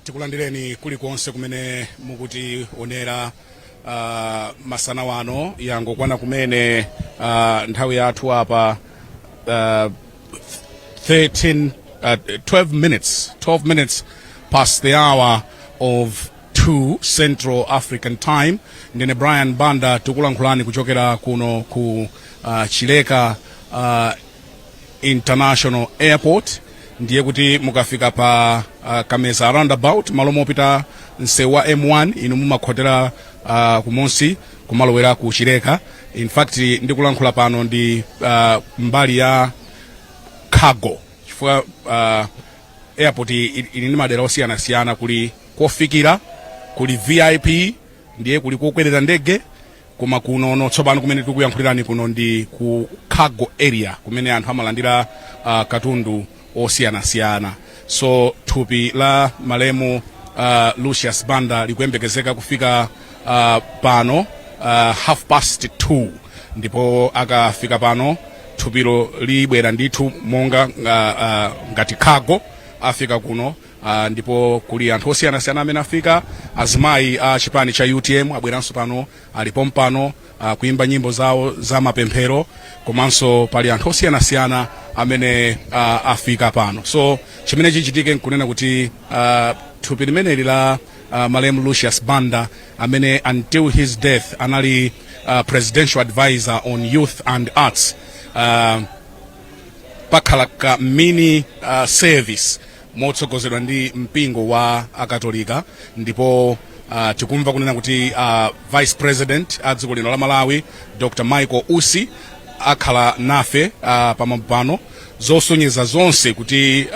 Tikulandireni kulikonse kumene mukutionera masana wano. Yangokwana kumene nthawi yathu apa 13 12 minutes, 12 minutes past the hour of 2 Central African Time. Ndine Brian Banda, tikulankhulani kuchokera kuno ku Chileka International Airport. Ndiye kuti mukafika pa Kameza roundabout, malo mopita msewu wa M1, inu mumakhotera kumunsi kumalowera ku Chileka. In fact, ndikulankhula pano ndi mbali ya cargo, chifukwa airport ili ndi madera osiyanasiyana. Kuli kofikira, kuli VIP, ndiye kuli kokwerera ndege. Koma kuno tsopano kumene tikuyankhulirani kuno ndi ku cargo area, kumene anthu amalandira katundu osiyanasiyana. So thupi la malemu Lucius Banda likuyembekezeka kufika pano 2:30, ndipo akafika pano thupilo libwera ndithu monga ngati cargo. Afika kuno ndipo kuli anthu osiyanasiyana amene afika. Azimayi a chipani cha UTM abweranso pano, alipo mpano kuimba nyimbo zawo za mapemphero, komanso pali anthu osiyanasiyana amene afika pano. So chimene chichitike nkunena kuti thupi limeneli la malemu Lucius Banda, amene until his death anali presidential advisor on youth and arts, pakhala ka mini service motsogozedwa ndi mpingo wa Akatolika. Ndipo tikumva kunena kuti Vice President a dziko lino la Malawi, Dr Michael Usi, akhala nafe pamambo pano. Zosonyeza zonse kuti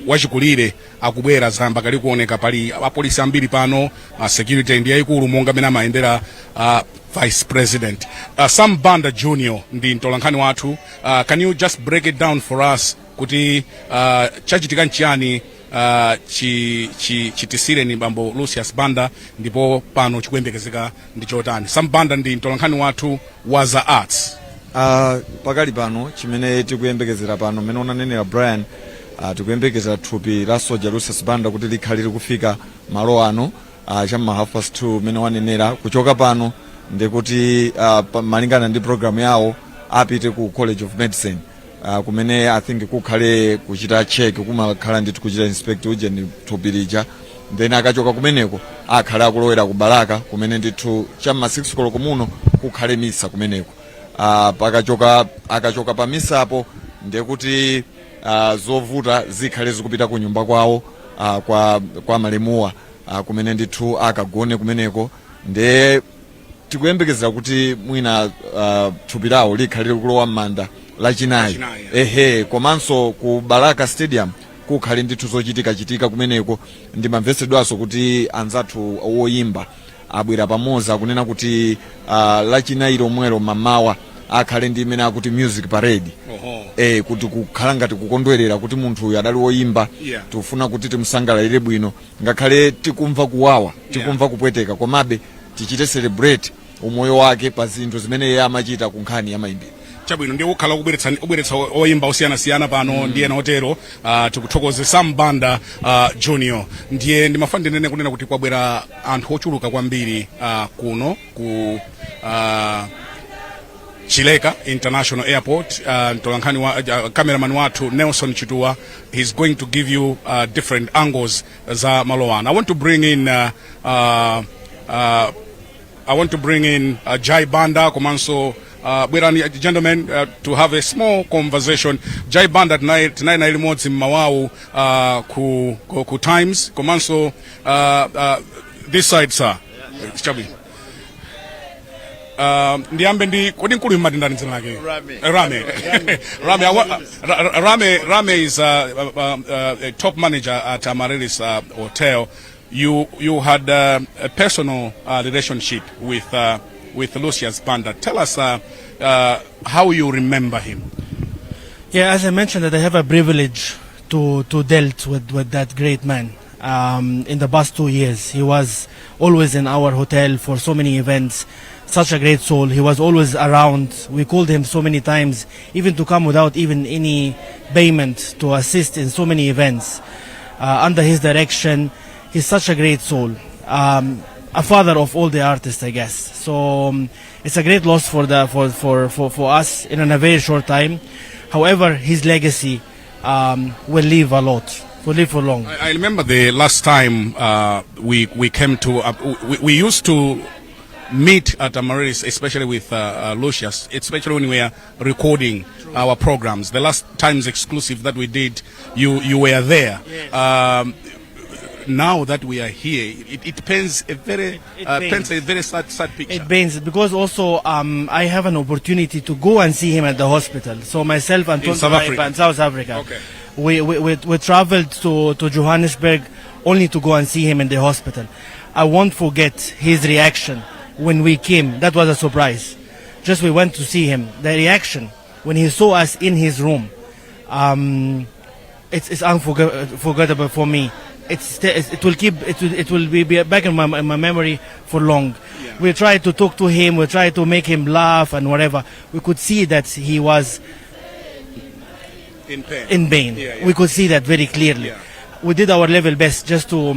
wachikulire akubwera zamba kali kuoneka. Pali apolisi ambiri pano, security ndi yayikulu monga amene amayendera Vice President. Sam Banda Junior ndi mtolankhani wathu. Can you just break it down for us kuti chachitika nchiyani chitisireni bambo Lucius Banda, ndipo pano chikuyembekezeka ndi chotani? Sam Banda ndi mtolankhani wathu wa za arts. Pakali pano chimene tikuyembekezera pano, mmene unanenera Brian, tikuyembekezera thupi la soja Lucius Banda kuti likhale likufika malo ano cham'ma 2:30 mmene wanenera. Kuchoka pano ndikuti malingana ndi program yawo apite ku College of Medicine, kumene I think kukhale kuchita check, kumakhala ndithu kuchita inspect uje ni thupi lija. Then akachoka kumeneko akhale akulowera ku Balaka, kumene ndithu cham'ma 6 koloko muno kukhale misa kumeneko. Pakachoka, akachoka pa misapo, ndekuti zovuta zikhale zikupita ku nyumba kwawo kwa malemuwa, kumene ndithu akagone kumeneko. Nde tikuyembekezera kuti mwina thupi lawo likhale likulowa m'manda Lachinayi. Lachinayi. Ehe, komanso ku Balaka Stadium kukhale ndithu zochitikachitika kumeneko. Ndimamvetsedwanso kuti anzathu woyimba abwera pamodzi, akunena kuti Lachinayi lomwelo mamawa akhale ndi imene akuti music parade. Oho. Kuti kukhala ngati kukondwerera kuti munthu uyu adali woyimba, tikufuna kuti timusangalalire bwino ngakhale tikumva kuwawa, tikumva kupweteka, komabe tichite celebrate umoyo wake pa zinthu zimene iye amachita ku nkhani ya mayimbidwe. Chabwino, ndiye kukhala kubweretsa oyimba osiyanasiyana pano ndiye ena otero. Tikuthokoze Sam Banda Junior. Ndiye ndimafuna ndinene kunena kuti kwabwera anthu ochuluka kwambiri kuno ku Chileka International Airport. Mtolankhani wa cameraman wathu Nelson Chituwa, he's going to give you different angles za malo ano. I want to bring in Jai Banda komanso bwerani gentlemen, to have a small conversation. Jai Banda tinayi naye limodzi mmawawu ku Times, komanso this side, sir. Chabwino. Ndiyambe ndi, kodi mkulu mmati ndani dzina lake? Rame. Rame. Rame, Rame, Rame is a top manager at Amaryllis Hotel. You had a personal relationship with Lucius Banda. Tell us how you remember him. Yeah, as I mentioned, that I have a privilege to dealt with that great man. In the past 2 years, he was always in our hotel for so many events. Such a great soul. He was always around. We called him so many times, even to come without even any payment to assist in so many events. Under his direction, He's such a great soul, a father of all the artists, I guess. So it's a great loss for the for us in a very short time. However, his legacy will live a lot, will live for long. I remember the last time we came to we used to meet at Amaryllis, especially with Lucius, especially when we were recording our programs. The last Times exclusive that we did, you were there. Yes. Now that we are here, it paints a very It pains. Paints a very sad, sad picture. It pains because also I have an opportunity to go and see him at the hospital. So myself and In South Africa? In South Africa. Okay. We traveled to Johannesburg only to go and see him in the hospital. I won't forget his reaction when we came. That was a surprise. Just we went to see him. The reaction when he saw us in his room, it's unforgettable for me. It will keep it will be back in my memory for long. We tried to talk to him. We tried to make him laugh and whatever. We could see that he was in pain. In pain. We could see that very clearly. We did our level best just to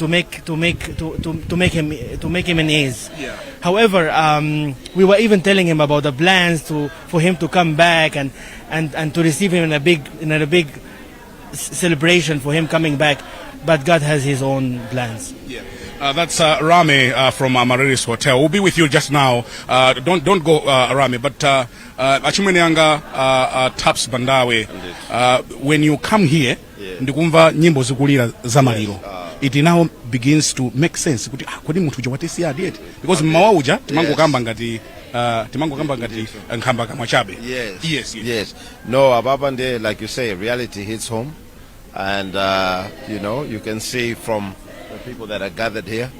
make to make to make him to make him in ease. However, we were even telling him about the plans to for him to come back and to receive him in a big celebration for him coming back. But God has His own plans. Yeah. That's Rami from Amaryllis Hotel. We'll be with you just now. Don't go, Rami. But achimwene anga Taps Bandawe, when you come here, ndikumva nyimbo zikulira za maliro. It now begins to make sense kuti ah, kodi munthu uja watisiya eti, because mmawa uja timangokamba ngati nkhamba kamwa chabe. Yes. Yes. Yes. No, Ababande, like you say, reality hits home. And you can see from the people that are gathered here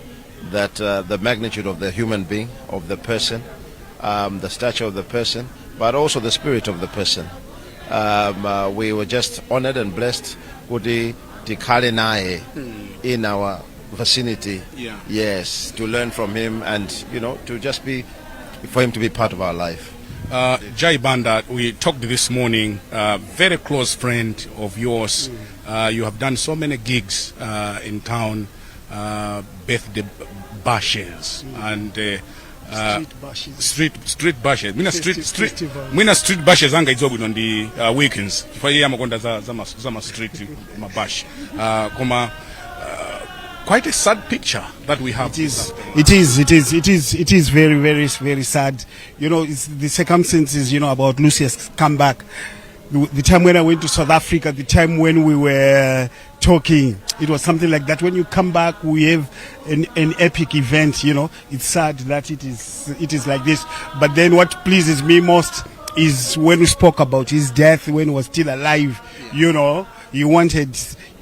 that the magnitude of the human being, of the person, the stature of the person, but also the spirit of the person. We were just honored and blessed kuti tikhale naye in our vicinity. Yes, to learn from him and to just be, for him to be part of our life. Jai Banda, we talked this morning, very close friend of yours. You have done so many gigs in town, birthday bashes and Street bashes. Street bashes. Mwina street street Festivals. Mwina street bashes anga idziwa bwino ndi weekends. Chifukwa iye amakonda za ma street ma bash. Koma quite a sad picture that we have. It is, it is, it is, it is, it is very, very, very sad. It's the circumstances, about Lucius' comeback. The time when I went to South Africa, the time when we were talking, it was something like that. When you come back, we have an epic event. It's sad that it is like this. But then what pleases me most is when we spoke about his death when he was still alive, he wanted,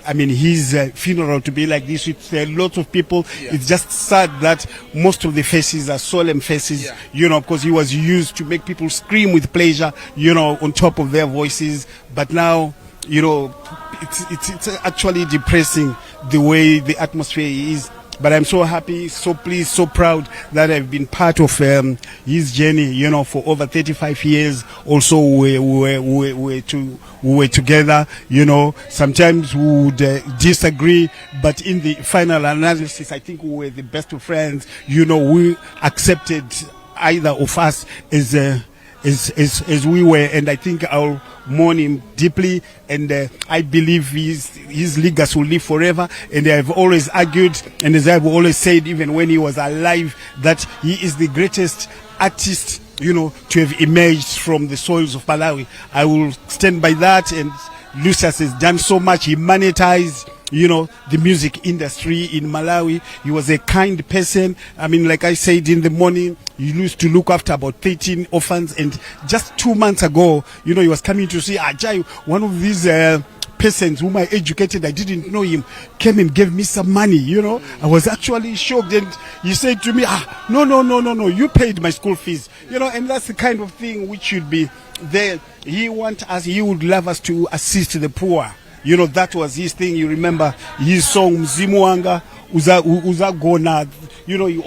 I mean, his funeral to be like this with a lot of people. It's just sad that most of the faces are solemn faces, because he was used to make people scream with pleasure, on top of their voices. But now, it's actually depressing the way the atmosphere is. But I'm so happy, so pleased, so proud that I've been part of his journey, for over 35 years. Also, we were together. Sometimes we would disagree, but in the final analysis, I think we were the best of friends. We accepted either of us as we were, and I think I'll mourn him deeply, and I believe his legacy will live forever. And I've always argued, and as I've always said, even when he was alive, that he is the greatest artist to have emerged from the soils of Malawi. I will stand by that, and Lucius has done so much. He monetized the music industry in Malawi. He was a kind person. I mean, like I said in the morning, he used to look after about 13 orphans. And just 2 months ago, he was coming to see Ajay, one of these persons whom I educated, I didn't know him, came and gave me some money. I was actually shocked. And he said to me, "Ah, no, no, no, no, no, you paid my school fees." And that's the kind of thing which should be there. He would love us to assist the poor. That was his thing. You remember his song, Mzimu Wanga, Uza, Uzagona. You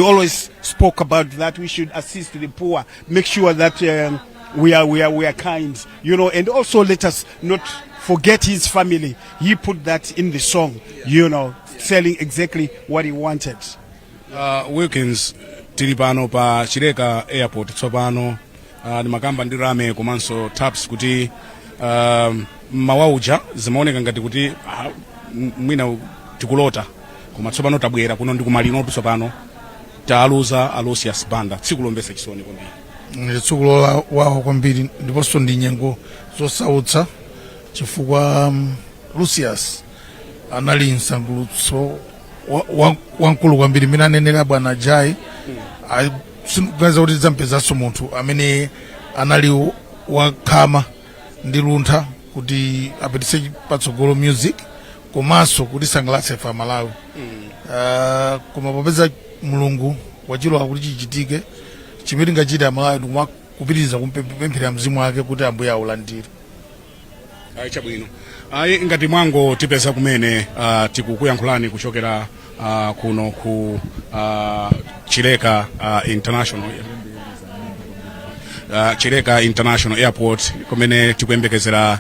always spoke about that. We should assist the poor, make sure that we are kind, and also let us not Forget his family. He put that in the song, selling exactly what he wanted. Wilkins, tili pano pa Chileka Airport tsopano. Ndimakamba ndi Rame komanso Taps kuti mmawa uja zimaoneka ngati kuti mwina tikulota, koma tsopano tabwera kuno ndi kumaliro tsopano, taluza a Lucius Banda. Tsiku lomvetsa chisoni kwambiri. Ndi tsiku lowawa kwambiri ndiponso ndi nyengo zosautsa chifukwa Lucius anali msangulutso wamkulu kwambiri. Mmene anenera bwana Jai, sindikuganiza kuti tidzampezanso munthu amene anali wakhama ndi luntha kuti apititse patsogolo music komanso kuti sangalatse ife Amalawi. Koma popeza Mulungu wachilola kuti chichitike, chimene tingachite Amalawi ndikuma kupitiriza kumpemphera mzimu wake kuti Ambuye aulandire. Ayi, chabwino. Ayi, ngati mwango tipeza kumene, tikukuyankhulani kuchokera kuno ku Chileka International Airport, kumene tikuyembekezera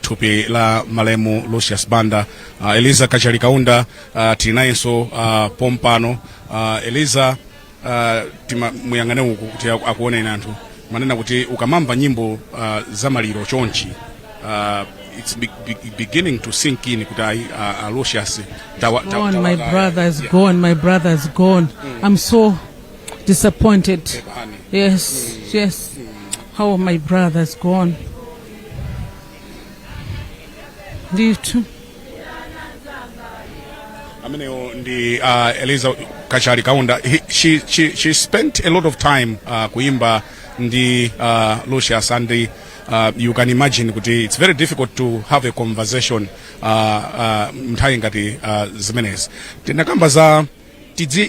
thupi la malemu Lucius Banda. Eliza Kachali Kaunda tili nayenso pompano. Eliza, muyang'ane uku kuti akuoneni anthu. Manena kuti ukamamva nyimbo za maliro chonchi, it's beginning to sink in kuti ayi, Lucius Gone, my brother is gone. My brother is gone. I'm so disappointed. Yes. How my brother is gone. Ndithu. Ameneyo ndi Eliza Kachali Kaunda. She spent a lot of time kuimba ndi Lucius, and you can imagine kuti it's very difficult to have a conversation nthawi ngati zimenezi. Tinakamba za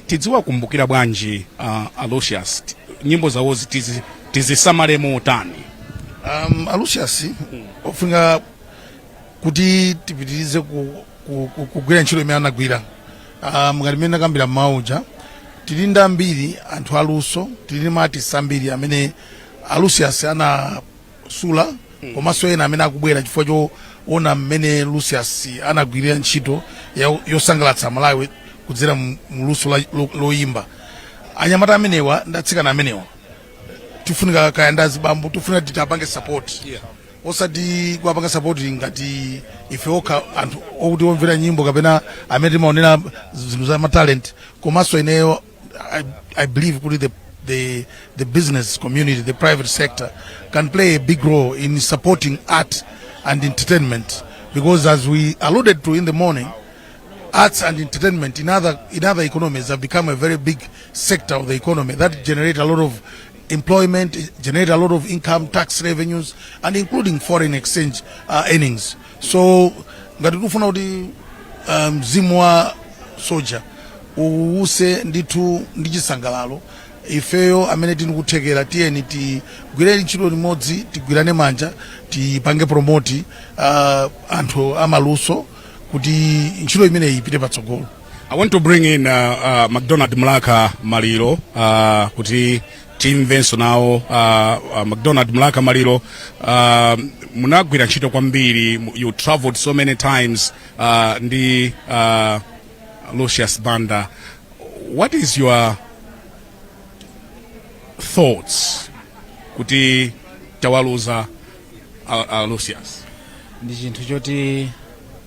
tidziwakumbukira bwanji a Lucius, nyimbo zawozi tizisamale motani? A Lucius ofunika kuti tipitirize kugwira ntchito imene anagwira. Ngati mmene nakambira mmauja, tili ndi ambiri anthu aluso, tili ndi ma artists ambiri amene a Lucius anasula, komanso ena amene akubwera chifukwa choona mmene Lucius anagwirira ntchito yosangalatsa Malawi kudzera mu luso loyimba. Anyamata amenewa ndi atsikana amenewa tifunika, kaya ndi azibambo, tifunika titapange support, osati kuwapanga support ngati ife okha anthu okuti omvera nyimbo kapena amene timaonera zinthu za ma talent, komanso ineyo I believe kuti the business community, the private sector can play a big role in supporting art and entertainment, because as we alluded to in the morning, arts and entertainment in other economies have become a very big sector of the economy that generate a lot of employment, generate a lot of income tax revenues, and including foreign exchange earnings. So ngati tikufuna kuti mzimu wa soja uwuse ndithu ndi chisangalalo, ifeyo amene tili kuthekera, tiyeni tigwire ntchito limodzi, tigwirane manja, tipange promote anthu amaluso kuti ntchito imeneyi ipite patsogolo. I want to bring in McDonald Mlaka Maliro kuti timvenso nawo. McDonald Mlaka Maliro, munagwira ntchito kwambiri, you traveled so many times ndi Lucius Banda. What is your thoughts kuti tawaluza Lucius? Ndi chinthu choti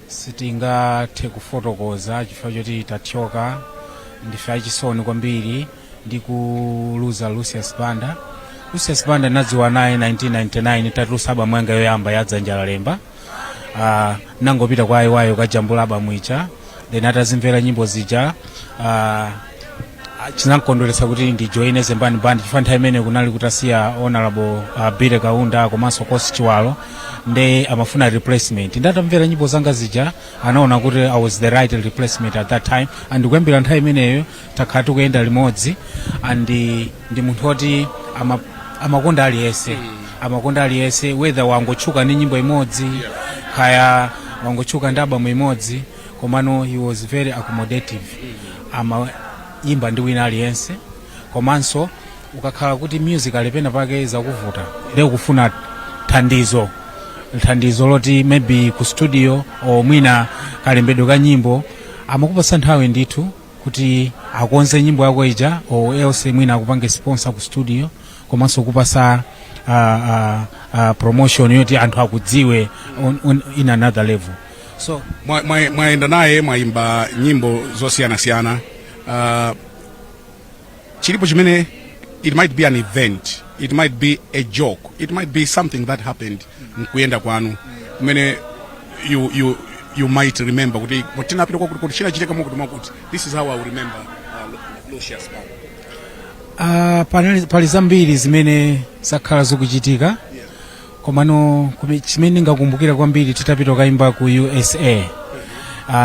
sitingathe kufotokoza chifukwa choti tathyoka. Ndife achisoni kwambiri ndi kuluza Lucius Banda. Lucius Banda nadziwa naye 1999, tatulusa albamu yanga yoyamba ya Dzanja Lalemba. Nangopita kwa ayiwayo kajambula albamu ija, then atazimvera nyimbo zija, chinamkondweretsa kuti ndijoine Zembani Band, chifukwa nthawi imene kunali kutasiya Honorable Billy Kaunda komanso Kosi Chiwalo, nde amafuna replacement. Ndatamvera nyimbo zanga zija, anaona kuti I was the right replacement at that time, and kuyambira nthawi imeneyo takhala tikuyenda limodzi. And ndi munthu woti amakonda aliyense, amakonda aliyense, whether wangotchuka ndi nyimbo imodzi, kaya wangotchuka ndi albamu imodzi, komano he was very accommodative, amayimba ndi wina aliyense. Komanso ukakhala kuti musically pena pake zakuvuta, ndiye kufuna thandizo, Thandizo loti maybe ku studio or mwina kalembedwe ka nyimbo, amakupasa nthawi ndithu kuti akonze nyimbo yako ija, or else mwina akupange sponsor ku studio, komanso kupasa promotion yoti anthu akudziwe in another level. So Mwayenda naye, mwayimba nyimbo zosiyanasiyana. Chilipo chimene, it might be an event, it might be a joke, it might be something that happened mkuyenda kwanu kumene you might remember kuti tinapita kwakuti, kuti chinachitika mwakuti mwakuti, this is how I will remember Lucius Banda? Pali zambiri zimene zakhala zikuchitika, komano chimene ndingakumbukira kwambiri, titapita kukayimba ku USA,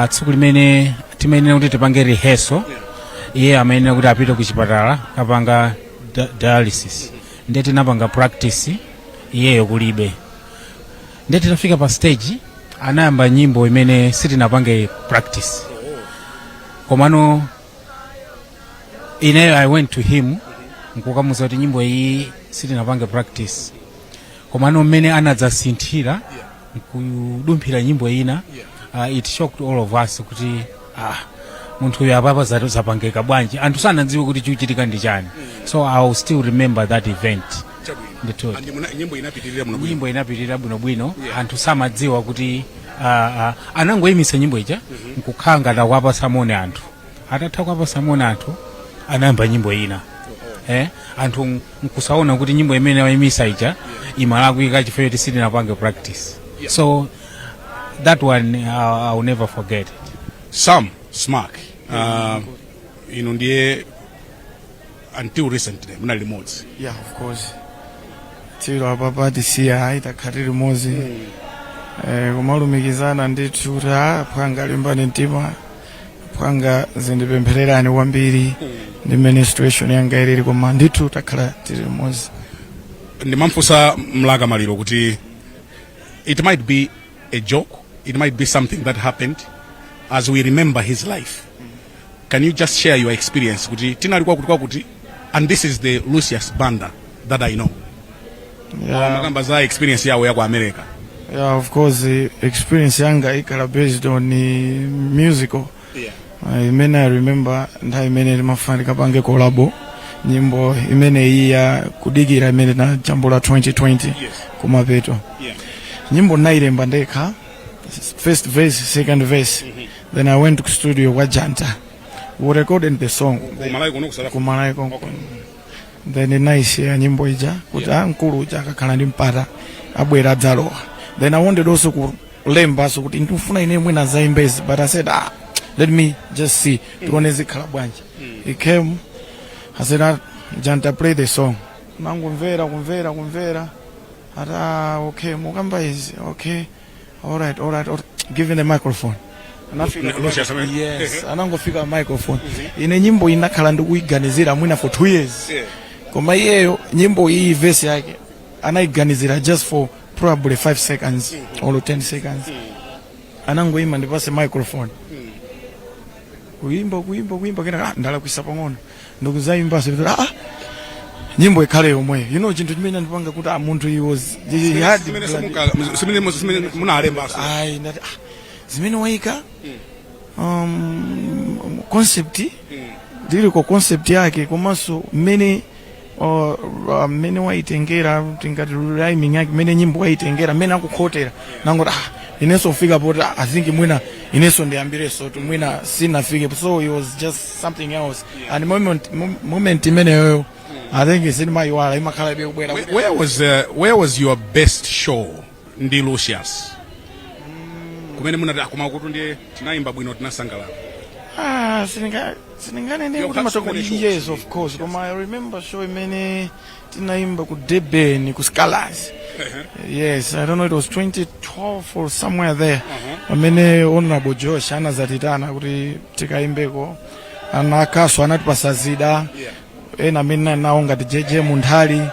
tsiku limene timayenera kuti tipange rehearsal, iye amayenera kuti apite ku chipatala kapanga dialysis. Ndiye tinapanga practice iyeyo kulibe. Ndiye titafika pa stage, anayamba nyimbo imene sitinapange practice. Komano ineyo I went to him nkukamuza kuti nyimbo iyi sitinapange practice. Komano mmene anadzasinthira nkudumphira nyimbo ina, it shocked all of us kuti, ah, munthu uyu apapa zapangika bwanji? Anthu sanadziwe kuti chikuchitika ndi chani. So I will still remember that event ndithu. And nyimbo inapitirira muno bwino? Nyimbo inapitirira bwinobwino. Anthu samadziwa kuti anangoyimisa nyimbo ija nkukhala ngati akuwapasa moni anthu. Atatha kuwapasa moni anthu, anayamba nyimbo ina, anthu nkusaona kuti nyimbo imene wayimisa ija imalakwika chifukwa choti sitinapange practice. So that one I will never forget it. Sam Smack, inu ndiye until recently munali limodzi. Yeah, of course, tilo apapa tisiya ayi, takhala limodzi, kumalumikizana ndithu kuti, "Ah, phwanga, limbani mtima, phwanga, zindipemphererani kwambiri ndi mmene situation yanga ilili." Koma ndithu takhala tili limodzi. Ndimamfunsa Mlaka Maliro kuti it might be a joke, it might be something that happened. As we remember his life, can you just share your experience kuti tinali kwakuti kwakuti and this is the Lucius Banda that I know? Makamba za experience yawo ya ku America. Yeah, of course, experience yanga ikhala based on musical. Imene I remember, nthawi imene timafuna tikapange collabo nyimbo imene iyi ya Kudikira imene tinajambula 2020 kumapeto. Nyimbo nayilemba ndekha, first verse, second verse. Then I went to studio kwa Janta, we recorded the song. Kumalawi kuno, ku South Africa? Kumalawi konko. Then naisiya nyimbo ija kuti ah, mkulu uja akakhala ndi mpata abwera adzalowa. Then I wanted also kulembaso kuti ndikufuna ine mwina zaimbezi, but I said, "Ah, let me just see, tione zikhala bwanji." He came, I said, "Ah, Janta, play the song." Nangumvera, kumvera, kumvera, ati, "Ah, okay, mukamba izi, okay, all right, give him the microphone." Anafika. Lucius Yes, anangofika microphone. Ine nyimbo inakhala ndikuiganizira mwina for 2 years, koma iyeyo nyimbo iyi, verse yake anayiganizira just for probably 5 seconds or 10 seconds. Anangoyima, "Ndipase microphone." Kuimba, kuimba, kuimba, kena, "Ah, ndalakwisa pang'ono." Ndikuzayimbaso, ah, nyimbo ikhale yomweyo. Chinthu chimene andipanga kuti, ah, munthu he was he had Zimene zimene munalembaso. Ayi, ndati, ah, zimene wayika, concept, lyrical concept yake, komanso mmene waitengera, tingati rhyming yake, mmene nyimbo waitengera, mmene akukhotera, nangoti, ah, inenso kufika poti, ah, I think mwina inenso ndiyambireso tu, mwina sinafike. So it was just something else. And moment imeneyoyo, I think sindimayiwala, imakhala ibe kubwera. Where was your best show ndi Lucius, kumene munati akoma kuti ndiye tinayimba bwino, tinasangalala? Ah, sindinganene You kuti have so matoko. many shows. Yes, of course. Koma I remember show imene tinayimba ku Durban, ku Scalas. Yes, I don't know, it was 2012 or somewhere there, pamene Honorable Josh anazatitana kuti tikayimbeko. Anakaso anatipasa zida, ena amene nawo ngati JJ Munthali.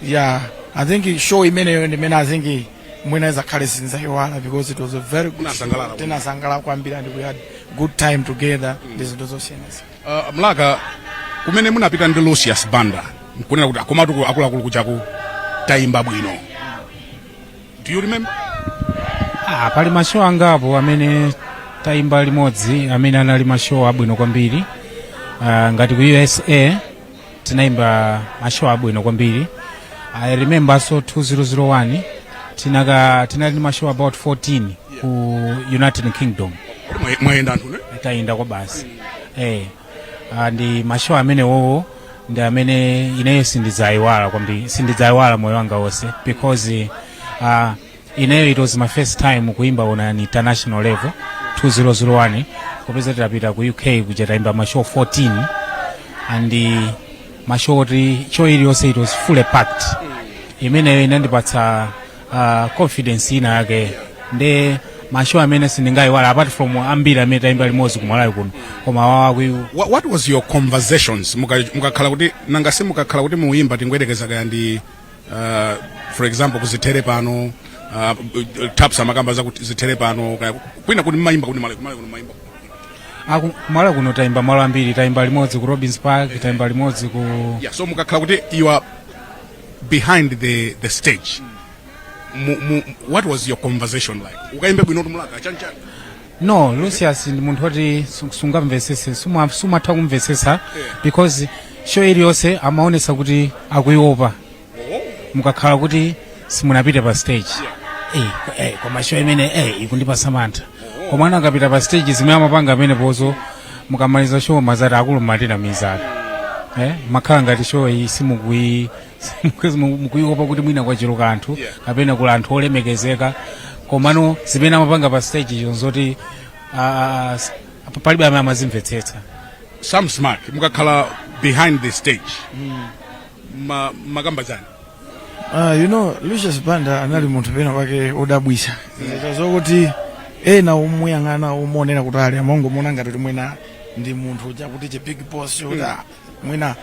Yeah, I think show imeneyo ndimene I think mwina izakhale sinzayiwala because it was a very good show. Munasangalala. Tinasangalala kwambiri and we had good time together ndi zinthu zosiyana. Mlaka, kumene munapita ndi Lucius Banda nkunena kuti akomatu akuluakulu kuchaku tayimba bwino? Do you remember? Ah, pali mashow angapo amene tayimba limodzi amene anali mashow abwino kwambiri. Ngati ku USA tinayimba mashow abwino kwambiri. I remember so 2001 tinali ndi mashow about 14 ku United Kingdom. Kodi mwayenda anthu ne? Tayenda kwa basi. Ndi mashow amene wowo ndi amene ineyo sindidzayiwala kwambiri, sindidzayiwala moyo wanga wonse, because ineyo it was my first time kuimba on an international level, 2001, kupeza tidapita ku UK kuja, tayimba mashow 14 and mashow oti show iliyonse it was fully packed. Imeneyo inandipatsa confidence ina yake. Nde mashow amene sindingayiwala, apart from ambiri amene tayimba limodzi kumalawi kuno, koma wawa ku What was your conversations mukakhala kuti, nanga si mukakhala kuti muyimba, tingoyerekeza kaya ndi for example kuzithere pano, Taps amakamba za kuti zithere pano, kaya kwina kuti mmayimba kuti Malawi kuno mayimba? Kumalawi kuno tayimba malo ambiri. Tayimba limodzi ku Robins Park, tayimba limodzi ku Yeah, so mukakhala kuti you are behind the stage, what was your conversation like? Ukayimbe bwino tumulaka chanchani? No, Lucius ndi munthu oti sungamvesese, sumatha kumvesesa, because show iliyonse amaonesa kuti akuiopa. Mukakhala kuti simunapite pa stage, koma show imene ikundipasa mantha. Koma ana akapita pa stage, zimene amapanga amene pozo, mukamaliza show mazati akulu matina mizati makhala ngati show iyi simukuiopa kuti mwina kwachiluka anthu kapena kula anthu olemekezeka. Komano zimene amapanga pa stage zoti palibe amene amazimvetsetsa. Sam Smart, mukakhala behind the stage, makamba chani? Lucius Banda anali munthu pena pake odabwisa, zokuti ena omuyang'ana, omuonera kutali, amangomona ngati kuti mwina ndi munthu chakuti chi big boss, kuti mwina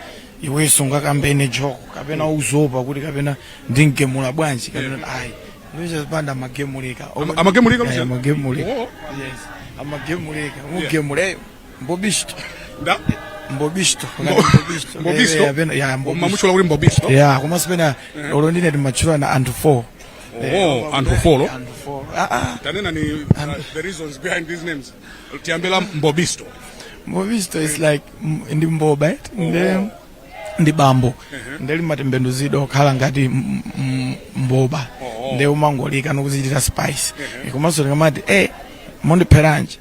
iwenso ungakambene joke kapena uzopa kuti kapena ndingemula bwanji kapena ayi. Lucius Banda amagemulika. Amagemulika? Eh, Lucius? Amagemulika. Oh. Yes, amagemulika, mugemule mbobishto. Nda? Mbobisto. Mbobisto. Mbobisto? Eh, eh, ya, Mbobisto. Mamuchula kuti Mbobisto? Ya, komanso pena olo ndine timatchulana anthu 4. Oh, anthu four. Anthu 4. Ah, ah. Tanena ni the reasons behind these names. Tiyambela Mbobisto. Mbobisto is like ndi mboba, eh? Ndi ndi bambo, ndi limatembenduzidwa kukhala ngati mboba, ndi umangolika nokuzichitira spice. Komanso tikamati mondipheranji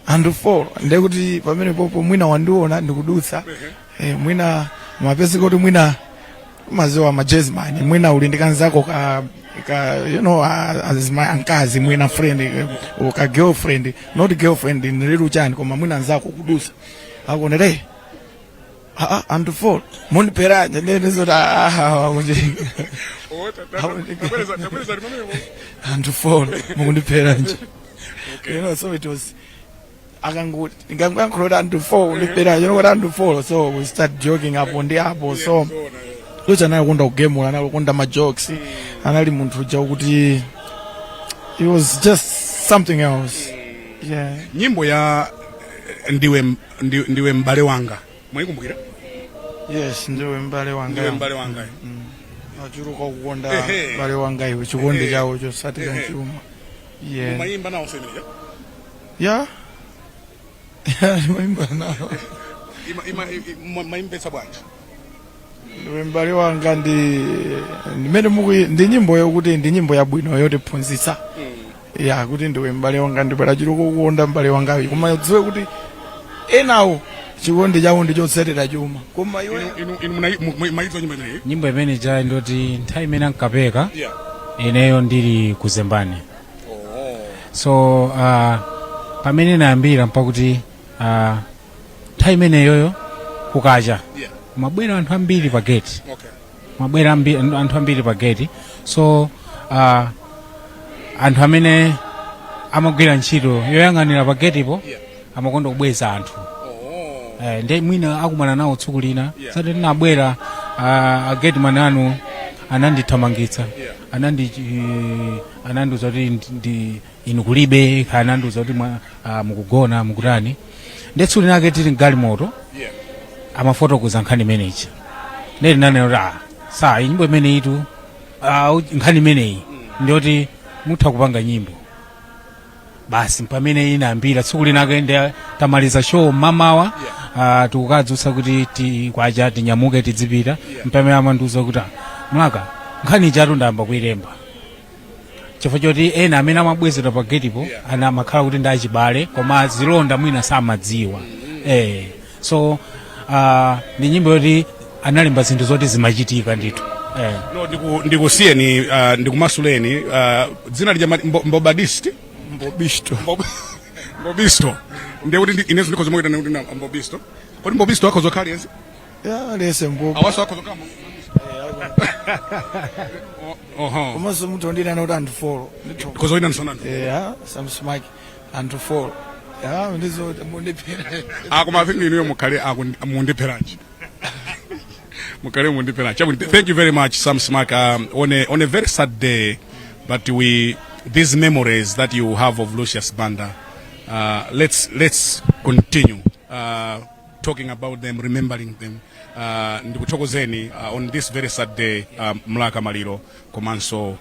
anthu 4, ndekuti pamene popo mwina wandiona ndikudutsa, mwina mapezeka kuti mwina maziwa ma jazzman, mwina uli ndi kanzako ka azima ankazi, mwina friend, or ka girlfriend, not girlfriend ndililu chani, koma mwina anzako kudutsa akonere, ah, anthu 4 mondipheranje, ndezoti kuti Tabwereza, tabwereza limamemo. Anthu 4 mukundipheranje. So it was akanguti ngangoyankhula kuti anthu 4 kundipheranje, kuti anthu 4, so we start joking apo ndi apo. So Lucha anali konda kugemula, anali konda ma jokes, anali munthu uja kuti it was just something else, yeah. Nyimbo ya ndiwe M'bale Wanga, mwayikumbukira? Yes, Ndiwe M'bale Wanga. Ndiwe M'bale Wanga. Achuluka kukonda m'bale wanga iwe, chikondi chawo chosatira chuma, yeah. Umayimba nawo semeneja? Yeah, ndimayimba nawo. Mayimbetsa bwanji? Ndiwe M'bale Wanga ndi ndimene ndi nyimbo yokuti ndi nyimbo yabwino yotiphunzitsa ya kuti ndiwe m'bale wanga, ndibwera chiloko kukonda m'bale wangayo, koma udziwe kuti enawo chikondi chawo ndi chotsatira chuma, koma iwe Inu mayidziwa nyimbo imeneyi? Nyimbo imene ja ndoti nthawi imene ankapeka, ineyo ndili kuzembani. So pamene nayambira mpakuti nthawi imeneyoyo kukacha mabwera anthu ambiri pa gate. Mabwera anthu ambiri pa gate. So anthu amene amagwira ntchito yoyang'anira pa gate po amakonda kubweza anthu. Ndi mwina akumana nawo tsiku lina. Sati ndinabwera, a gateman anu anandithamangitsa. Anandiuza kuti ndi inu kulibe, anandiuza kuti mukugona, mukutani. Ndi tsiku linake tili mgalimoto amafotokoza nkhani imeneyi, ndeti nanena kuti sa nyimbo imene itu, nkhani imeneyi. Ndiyoti mutha kupanga nyimbo basi. Pamene inayambira, tsiku linake ndi tamaliza show mamawa, tikukadzutsa kuti kwacha tinyamuke tidzipita, mpamene amandiuza kuti, "Ah, Mlaka, nkhani ijatu ndayamba kuilemba," chifukwa choti ena amene amabwezedwa pa getipo ana amakhala kuti ndi achibale, koma zilonda mwina samadziwa. So ndi nyimbo yoti analemba zinthu zoti zimachitika ndithu. No, ndikusiyeni, ndikumasuleni. Dzina lija mbobadisti? Mbobisto. Mbobisto. Ndiye kuti inenso ndikhoza moyitana kuti na mbobisto. Kodi mbobisto akhoza kukhala yense? Ya, lese mbobo. Awaso akhoza kukhala oho. Komanso munthu ondinana kuti anthu four. Ndikhoza kuita nsonano. Yeah, Sam Smack, anthu four. Ya, ndizo mundipera. Akoma afinga inuyo mukhale mundipheranji, mukhale mundipheranji. Chabwino, thank you very much, Sam Smack. On a very sad day, but we these memories that you have of Lucius Banda, let's continue talking about them, remembering them. Ndikuthokozeni on this very sad day, Mlaka Maliro komanso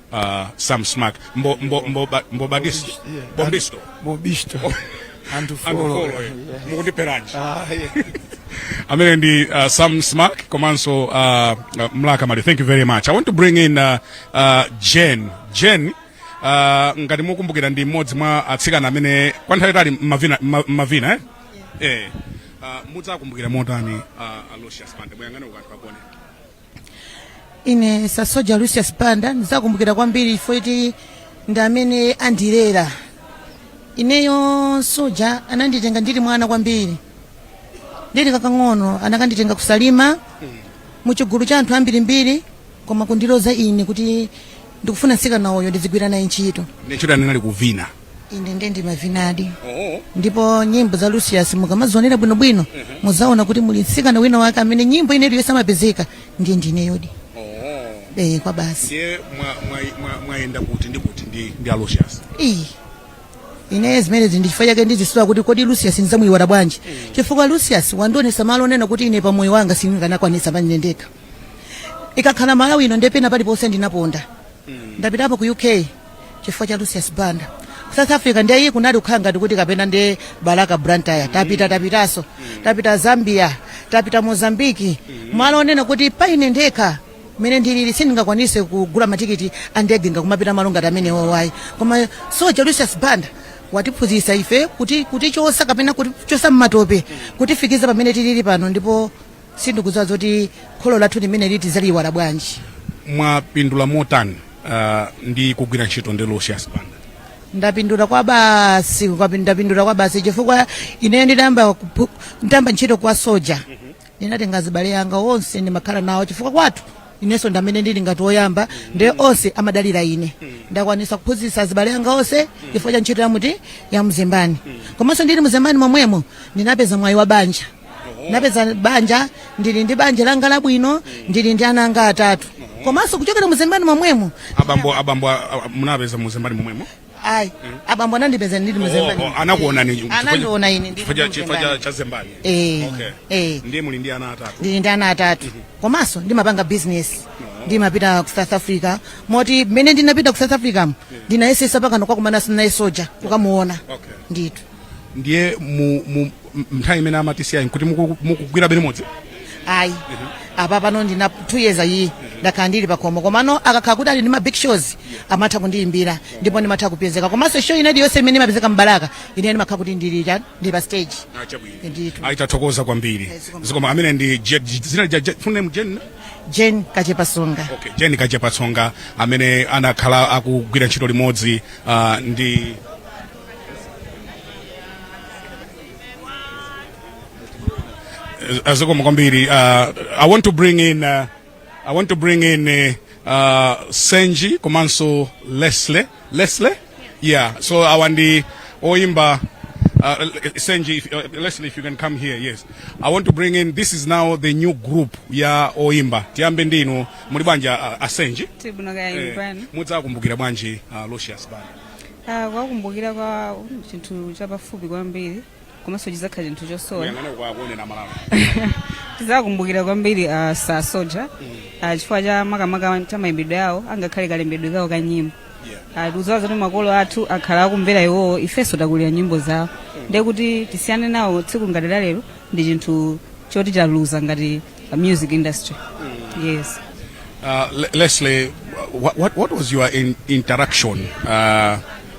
Sam Smack, mbo mbo mbo mbobadisto. Yeah. Bombisto. Mbobisto, anthu anthu four. Four, mukundipheranji. Ah, yeah. Amene ndi Sam Smack komanso Mlaka Maliro. Thank you very much. I want to bring in Jen. Jen, ngati mukumbukira, ndi mmodzi mwa atsikana amene kwa nthawi itali mmavina, mmavina, eh? Eh. Mudzakumbukira motani Lucius Banda? Muyang'ane ukanthu akone. Ine Sasoja Lucius Banda ndizakumbukira kwambiri chifukwa kuti ndi amene andilera ineyo. Soja ananditenga ndili mwana kwambiri, ndili kakang'ono. Anakanditenga kusalima muchigulu cha anthu ambirimbiri, koma kundiloza ine kuti ndikufuna mtsikana uyo ndizigwira naye ntchito. Ntchito anali kuvina? Ine ndiye ndimavinadi. Oh. Ndipo nyimbo za Lucius mukamazionera bwinobwino, muzaona kuti muli mtsikana wina wake amene nyimbo ineyo yonse amapezeka ndiye ndineyodi. Oh. Eh, kwa basi. Ndiye mwayenda kuti ndi kuti ndi Lucius? Iyi ine zimenezi ndi chifukwa chake ndizisiwa kuti kodi Lucius ndidzamuyiwala bwanji, chifukwa Lucius wandionesa malo onena kuti ine pamoyo wanga sindikanakwanisa panine ndekha. Ikakhala Malawi ino, ndepena paliponse ndinaponda. Ndapitapo ku UK chifukwa cha Lucius Banda. Ku South Africa ndiye iye kunali kukhala ngati kuti kapena ndi Balaka, Blantyre tapita, tapitanso, tapita Zambia, tapita Mozambiki, malo onena kuti paine ndekha mene ndilili sindingakwanise kugula matikiti a ndege ngakumapita malo ngati amenewo wayi. Koma soja Lucius Banda watiphunzitsa ife kuti kutichosa kapena kutichosa mmatope, kutifikiza pamene tilili pano, ndipo sindikudziwa zoti kholo lathu limene liti zaliyiwala bwanji. Mwapindula motani ndi kugwira ntchito ndi Lucius Banda? Ndapindula kwa basi, ndapindula kwa basi, chifukwa ineyo nditayamba ntchito kwa soja, ndinatenga azibale anga onse, ndimakhala nawo, chifukwa kwathu inenso ndamene ndili ngati woyamba, ndiye onse amadalira ine. Ndakwanisa kuphunzitsa azibale anga onse chifukwa cha ntchito yamuti ya mzembani. Komanso ndili mzembani momwemo ndinapeza mwayi wa banja. Ndinapeza banja, ndili ndi banja langa labwino, ndili ndi ana anga atatu. Komanso kuchokera mzembani momwemo Abambo munapeza muzembani momwemo? Ayi, abambo anandipeza ndili mzembani. Oh, anakuonani? Anandiona ine ndili chifukwa mzembani. cha zembani? Eh. Okay. Eh. Ndiye muli ndi ana atatu? Ndili ndi ana atatu, komanso ndimapanga business, ndimapita ku South Africa, moti mmene ndinapita ku South Africa ndinayesesa pakano kwakumana naye soja kukamuona. Okay. Ndithu. Ndiye mu nthawi imene amatisiya nkuti mukugwira bene modzi? Ayi, apa pano ndina 2 years ayi ndakhala ndili pakhomo, komano akakhala kuti ali ndi ma big shows amatha kundiyimbira ndipo ndimatha kupezeka. Komanso show ina iliyonse imene imapezeka mbalaka, ine ndimakhala kuti ndili pa stage. Chabwino. Ndithu. Ayitathokoza kwambiri. Zikomo. Amene ndi zina full name Jen? Jen Kachepatsonga. Okay, Jen Kachepatsonga, amene anakhala akugwira ntchito limodzi ndi Zikomo kwambiri. I want to bring in Senji komanso Leslie. Leslie, yeah. So awa ndi oyimba. Senji, Leslie, if you can come here. Yes, I want to bring in, this is now the new group ya oyimba. Tiyambe ndinu. Muli bwanji, asenji? Tibwino kaya. Pano. Mudzakumbukira bwanji Lucius Banda? Ah, kwakumbukira kwa chinthu chapafupi kwambiri, komanso chizakhala chinthu chosowa. Muyang'ane kwakuonera Malawi. Tizakumbukira kwambiri sa soja, chifukwa cha makamaka cha mayimbidwe awo, angakhale kalembedwe kawo ka nyimbo. Tikudziwa zoti makolo athu akhala akumvera iwowo, ifenso takulira nyimbo zawo, ndiye kuti tisiyane nawo tsiku ngati la lero ndi chinthu choti chaluza ngati a music industry, yes. Leslie, what was your interaction?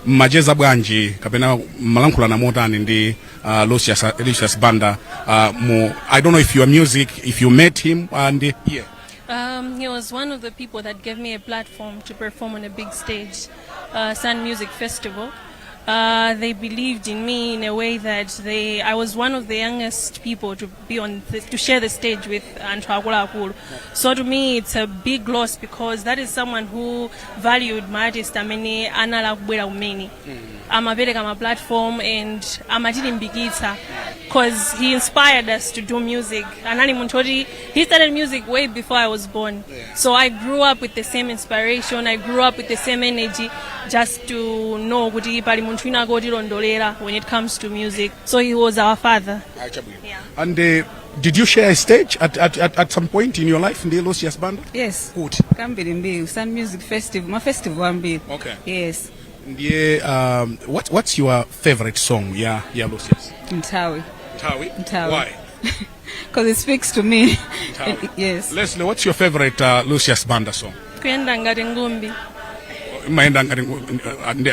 Mmacheza bwanji kapena mmalankhulana motani ndi Lucius Banda? I don't know if your music, if you met him and yeah. He was one of the people that gave me a platform to perform on a big stage, Sun Music Festival. They believed in me in a way that I was one of the youngest people to be on, to share the stage with anthu akuluakulu. So to me, it's a big loss because that is someone who valued ma artist amene anali akubwera kumene. Amapereka ma platform and amatilimbikitsa because he inspired us to do music. Anali munthu oti he started music way before I was born. So I grew up with the same inspiration, I grew up with the same energy, just to know kuti pali munthu wina kotilondolera when it comes to music. So he was our father. Yeah. And did you share a stage at some point in your life ndi Lucius Banda? Yes. Kuti? Kambirimbiri, Sun Music Festival, ma festival ambiri. Yes. Ndiye what's your favorite song ya Lucius? Nthawi. Nthawi? Nthawi. Why? Because it speaks to me. Nthawi. Yes. Leslie, what's your favorite Lucius Banda song? Kuyenda ngati ngumbi. Imayenda ngati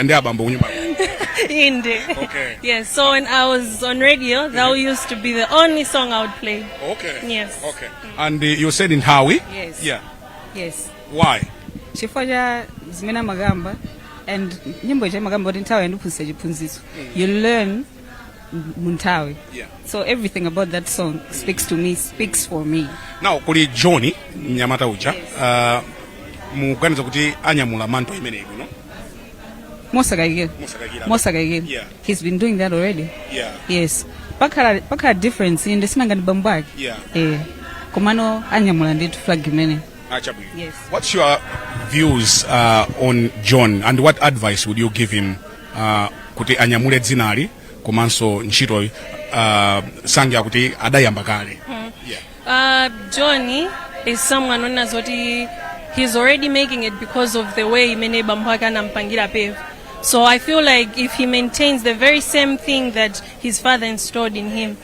ndi abambo kunyumba. Inde. Yes, so when I was on radio, that used to be the only song I would play. Yes. Okay. And you said Nthawi? Yes. Yes. Why? Chifukwa cha zimene amakamba, and nyimbo ija imakamba kuti nthawi yandiphunzitsa chiphunzitso, you learn mu nthawi. So everything about that song speaks to me, speaks for me. Now kuli Johnny mnyamata uja, mukuganiza kuti anyamula mantle imeneyi bwino? Mosakayikira. Mosakayikira. Mosakayikira. He's been doing that already. Yes, pakhala difference, inde, sinangati bambo ake. Eh, komano anyamula ndithu flag imene. Achabwino. Yes. What's your views on John and what advice would you give him kuti anyamule dzinali komanso ntchito sange kuti adayamba kale? Yeah. Johnny is someone who knows what he's already making it because of the way imene bambo ake anampangira pave. So I feel like if he maintains the very same thing that his father installed in him,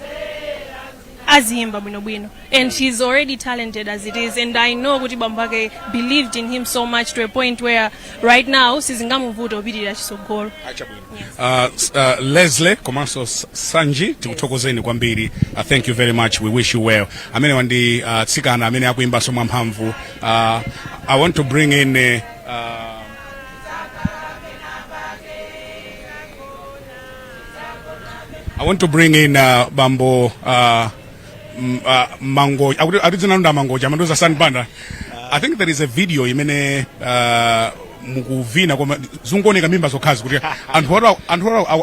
aziyimba bwinobwino, and he's already talented as it is, and I know kuti bambo ake believed in him so much to a point where right now sizingamuvuta kupitirira chisogolo. Leslie komanso Sanji, tikuthokozeni kwambiri. Thank you very much, we wish you well. Amene wandi tsikana amene akuimbanso mwamphamvu. I want to bring in bambo Mango akuti dzina lanu Mangoja amandiuza San Banda. I think there is a video imene mukuvina koma zunguoneka mimba zokhazi kuti anthu ora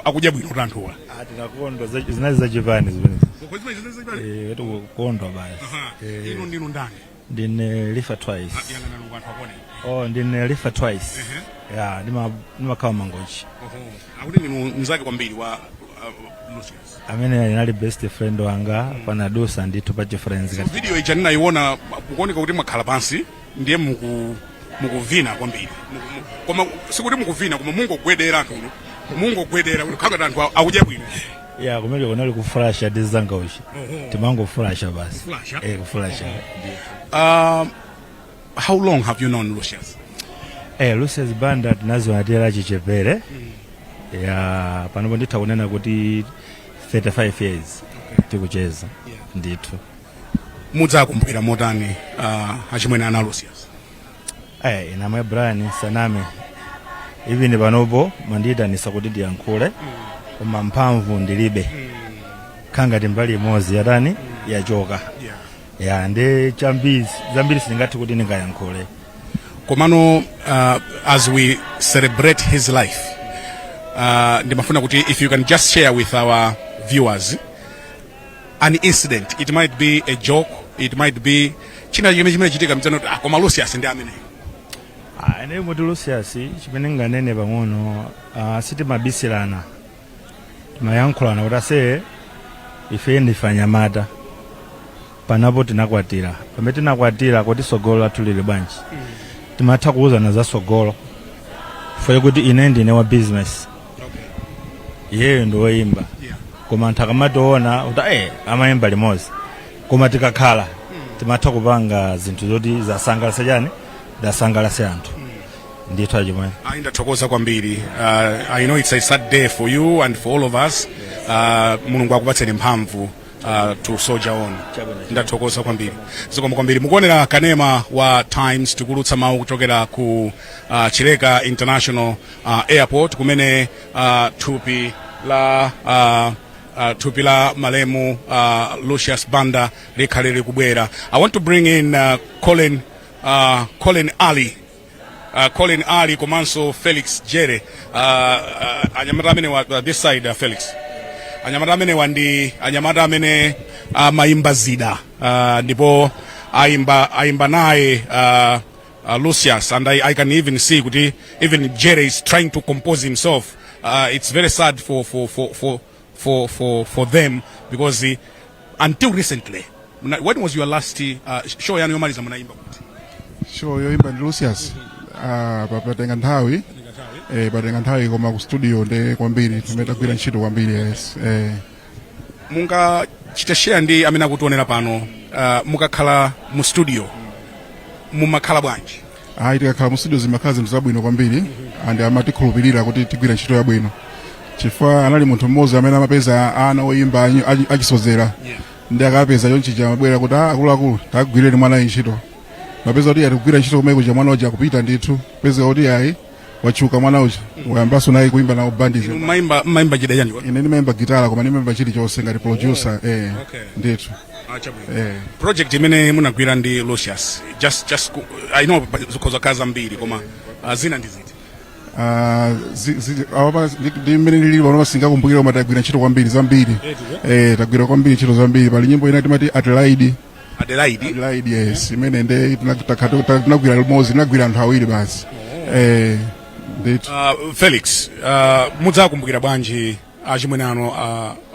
akudya bwino kuti anthuwa. Tinakondwa, zinali zachipani zimenezi. Eh, tikukondwa basi. Eh. Inu ndinu ndani? Ndine Lifa Twice. Yang'anani ku anthu akuone. Oh, ndine Lifa Twice. Ya, ndimakhala Mangochi. Oho. Akuti ndinu mnzake kwambiri wa Lucius. Amene anali best friend wanga, panadusa ndithu pa chifriends kati. Video ija ndinayiona, mukuoneka kuti mwakhala pansi ndiye mukuvina kwambiri. Koma sikuti mukuvina, koma mungogwedera, anthu uno mungogwedera kuti khangati anthu akudya bwino. Ya, kumene kunali kufulasha ndi zanga uchi. Timangofulasha basi. Kufulasha? Eh, kufulasha. How long have you known Lucius? Eh, Lucius Banda tinaziona tili achichepere. Ya, panopo nditha kunena kuti 35 years tikucheza ndithu. Mudzakumbukira motani achimwene ana Lucius? Eh, inamwe Brian saname, even panopo mandiyitanisa kuti ndiyankhule, koma mphamvu ndilibe, khangati mbali imodzi yatani, yachoka. Ya, ndi chambiri zambiri sindingathe kuti ndingayankhule. Komano as we celebrate his life, ndimafuna kuti if you can just share with our viewers an incident. It might be a joke, it might be china chimene chimachitika mdzano kuti, ah, koma Lucius ndi ameneyo. Ah, ine muti Lucius, chimene nganene pang'ono, sitimabisilana, timayankhulana kuti ase ife ndife anyamata, panapo tinakwatira, pamene tinakwatira kuti sogolo lathu lili bwanji. Timatha kuwuzana za sogolo. Chifukwa kuti ine ndine wa business, iyeyo ndi woyimba, koma anthu akamationa kuti amayimba limodzi, koma tikakhala timatha kupanga zinthu zoti zasangalatsa chani, zasangalatsa anthu ndithu achimwene. Ayi, ndathokoza kwambiri. I know it's a sad day for you and for all of us. Mulungu akupatseni mphamvu to soldier on. Ndathokoza kwambiri, zikomo kwambiri. Mukuonera kanema wa Times, tikulutsa mawu kuchokera ku Chileka International Airport kumene thupi la malemu Lucius Banda likhale likubwera. I want to bring in Colin Ali, Colin Ali komanso Felix Jere. Anyamata amene wa this side, Felix, anyamata amenewa ndi anyamata amene amayimba zida, ndipo ayimba naye Lucius, and I can even see kuti even Jerry is trying to compose himself. It's very sad for them because until recently, when was your last show yanu yomaliza munayimba kuti? Show yoimba ndi Lucius, patenga nthawi, patenga nthawi, koma ku studio ndi kwambiri timene tagwira ntchito kwambiri, yes. Mungachite share ndi amene akutionera pano, mukakhala mu studio mumakhala bwanji? Ayi, tikakhala mu studio zimakhala zinthu zabwino kwambiri and amatikhulupirira kuti tigwira ntchito yabwino, chifukwa anali munthu mmodzi amene amapeza ana oyimba achisozera ndi akapeza chonchija amabwera kuti, "Ah, akuluakulu, tagwireni mwanayi ntchito." Mapeza kuti atikugwira ntchito kumene kuja, mwana uja akupita ndithu, pezeka kuti ayi, wachuka mwana uja, wayambanso naye kuimba nawo bandi. Mmayimba chida chanji? Ine ndimayimba gitala, koma ndimayimba chilichonse ngati producer. Ndithu. Ah, chabwino. Eh. Project imene munagwira ndi Lucius, just I know zikhoza kukhala zambiri, koma zina ndi ziti? Ah, awapa ndi mmene ndilili pano singakumbukire, koma tagwira ntchito kwambiri zambiri. Tagwira kwambiri ntchito zambiri. Pali nyimbo ina timati Adelaide. Adelaide. Adelaide, yes, imene nde tinagwira limodzi, tinagwira anthu awiri basi, ndithu. Felix, mudzakumbukira bwanji achimwene anu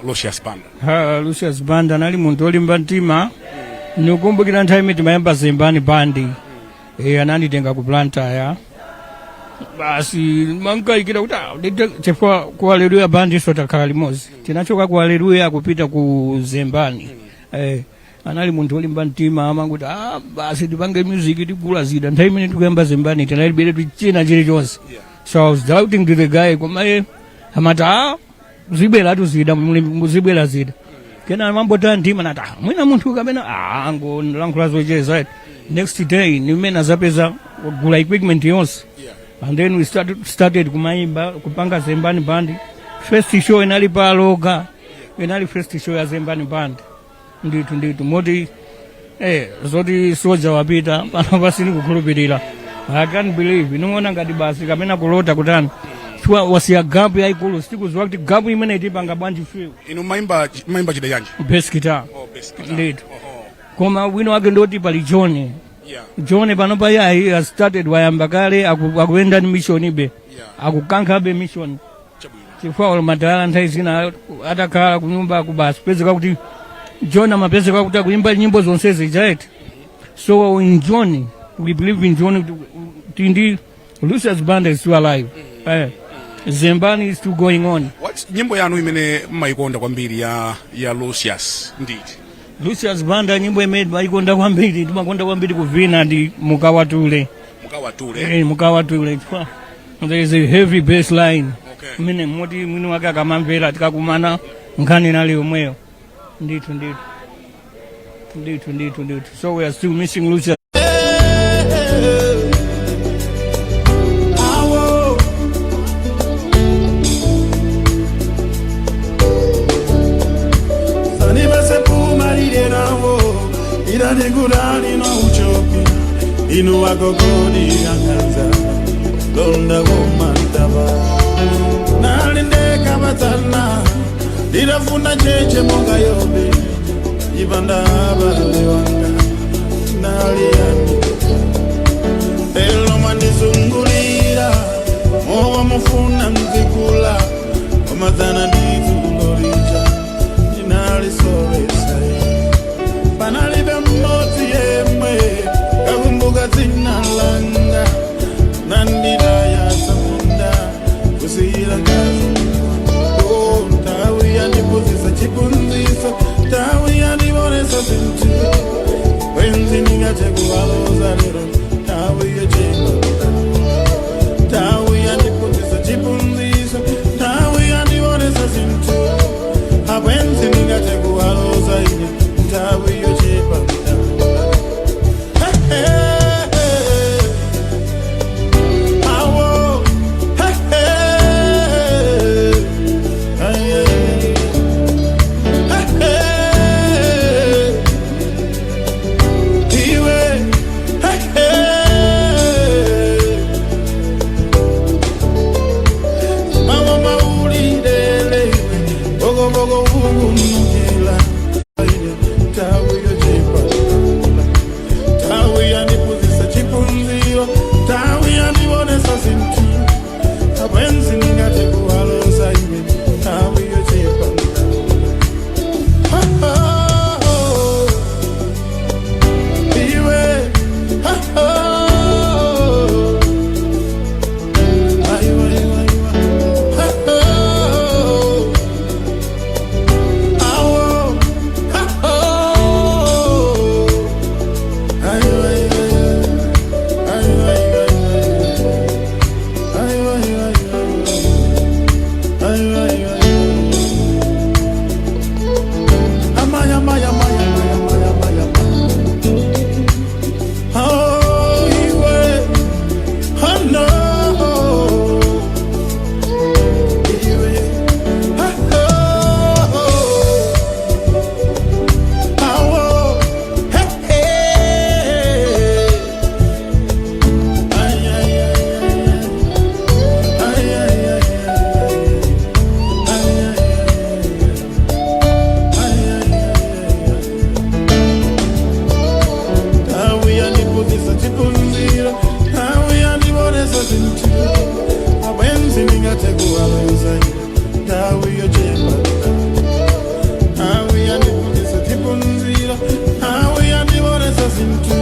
Lucius Banda? Ha, Lucius Banda anali munthu olimba mtima. Nikumbukira nthawi imene timayamba Zembani Band, ananditenga ku Blantyre basi, mankayikira kuti chifukwa ku Haleluya Band iso takhala limodzi, tinachoka ku Haleluya kupita ku Zembani. Anali munthu olimba mtima, amanguti, "Ah, basi tipange music, tigula zida." Nthawi imene tikuyamba Zembani tinalibe china chilichonse, so I was doubting to the guy, koma iye amati, "Ah, zibwera tu zida, zibwera zida." Kena mambota ndima nati, "Ah, mwina munthu kapena angolankhula zocheza." Next day nimene azapeza kugula equipment yonse and then we started kumayimba, kupanga Zembani Band. First show inali paloga, inali first show ya Zembani Band ndithu ndithu. Moti zoti soja wapita pano pasini kukhulupirira, I can't believe. Inung'ona ngati basi kapena kulota kutani, chifukwa wasiya gap yayikulu, sitikuziwa kuti gap imene itipanga bwanji fill. Inu mayimba chida chanji? Bass guitar. Oh, bass guitar. Ndithu, koma wino wake ndoti pali John. John pano pa iye has started, wayamba kale, akuyenda ndi mission ibe, akukankhabe mission, chifukwa olo madala nthawi zina atakhala kunyumba kubasi pezeka kuti John amapezeka kuti akuimba nyimbo zonse zijaiti. So in John we believe, in John tindi Lucius Banda is still alive, Zembani is still going on. Nyimbo yanu imene mmayikonda kwambiri ya Lucius nditi? Lucius Banda, nyimbo imene timayikonda kwambiri, timakonda kwambiri kuvina ndi Mukawatule. Mukawatule. Mukawatule, chifukwa there is a heavy bass line mene moti mwini wake akamamvera, tikakumana nkhani nali yomweyo ndithu ndithu ndithu ndithu ndithu. So we are still missing Lucius. Awo. Sanibese nawo iranigurani no uchoki inu agogodi anganza londa womantaba nalindeka batana lirafuna cheche monga yobe ibanda abalewanga naliyani elo mwandizungulira mowa mufuna mzikula omazana ndizulolija inalisolesa panalibe mmodzi yemwe kakumbuka dzina langa nandidaya zamunda. Ndikuwaloza lero. Nthawi yochepa, nthawi yandiphunzitsa chiphunzitso, nthawi yandionetsa zinthu. Abwenzi ndingathe kuwaloza ine, nthawi yochepa. Hey, hey, hey. Awo, hey, hey. Ay, ay, ay. Hey, hey. Iwe, hey, hey. Mawa maulidele iwe, bogo bogo ugunukila. Nthawi yochepa, nthawi yandiphunzitsa chiphunziro, nthawi yandionetsa zinthu. Abwenzi ndingathe kuwaloza ine, nthawi yochepa. Ha, ha, oh. Iwe, ha, ha, oh. Aiwa, aiwa, aiwa. Ha, ha, oh. Awo, ha, oh. Aiwa, aiwa, aiwa. Aiwa, aiwa, aiwa. Aiwa, aiwa, aiwa. Aiwa, aiwa, aiwa. Amaya, amaya, amaya, amaya, amaya, amaya, amaya. Oh, iwe, oh no. Iwe, oh, oh, oh. Oh, hey, hey. Ay, ay, ay, ay, ay. Ay, ay, ay, ay, ay. Ay, ay, ay, ay. Nthawi yandiphunzitsa chiphunziro, nthawi yandionetsa zinthu. Abwenzi ndingathe kuwaloza nthawi yochepa. Nthawi yandiphunzitsa chiphunziro, nthawi yandionetsa zinthu.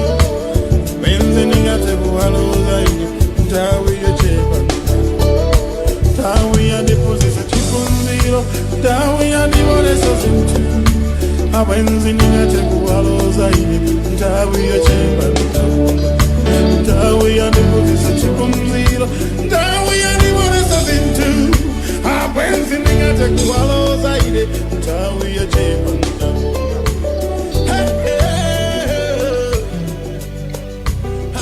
Abwenzi ndingathe kuwaloza ine, nthawi yochepa. Nthawi yandiphunzitsa chiphunziro, nthawi yandionetsa zinthu. Abwenzi ndingathe kuwaloza ine, nthawi yochepa. Nthawi yandiphunzitsa chiphunziro, nthawi yandionetsa zinthu. Abwenzi ndingathe kuwaloza ine, nthawi yochepa. Hey, hey, hey.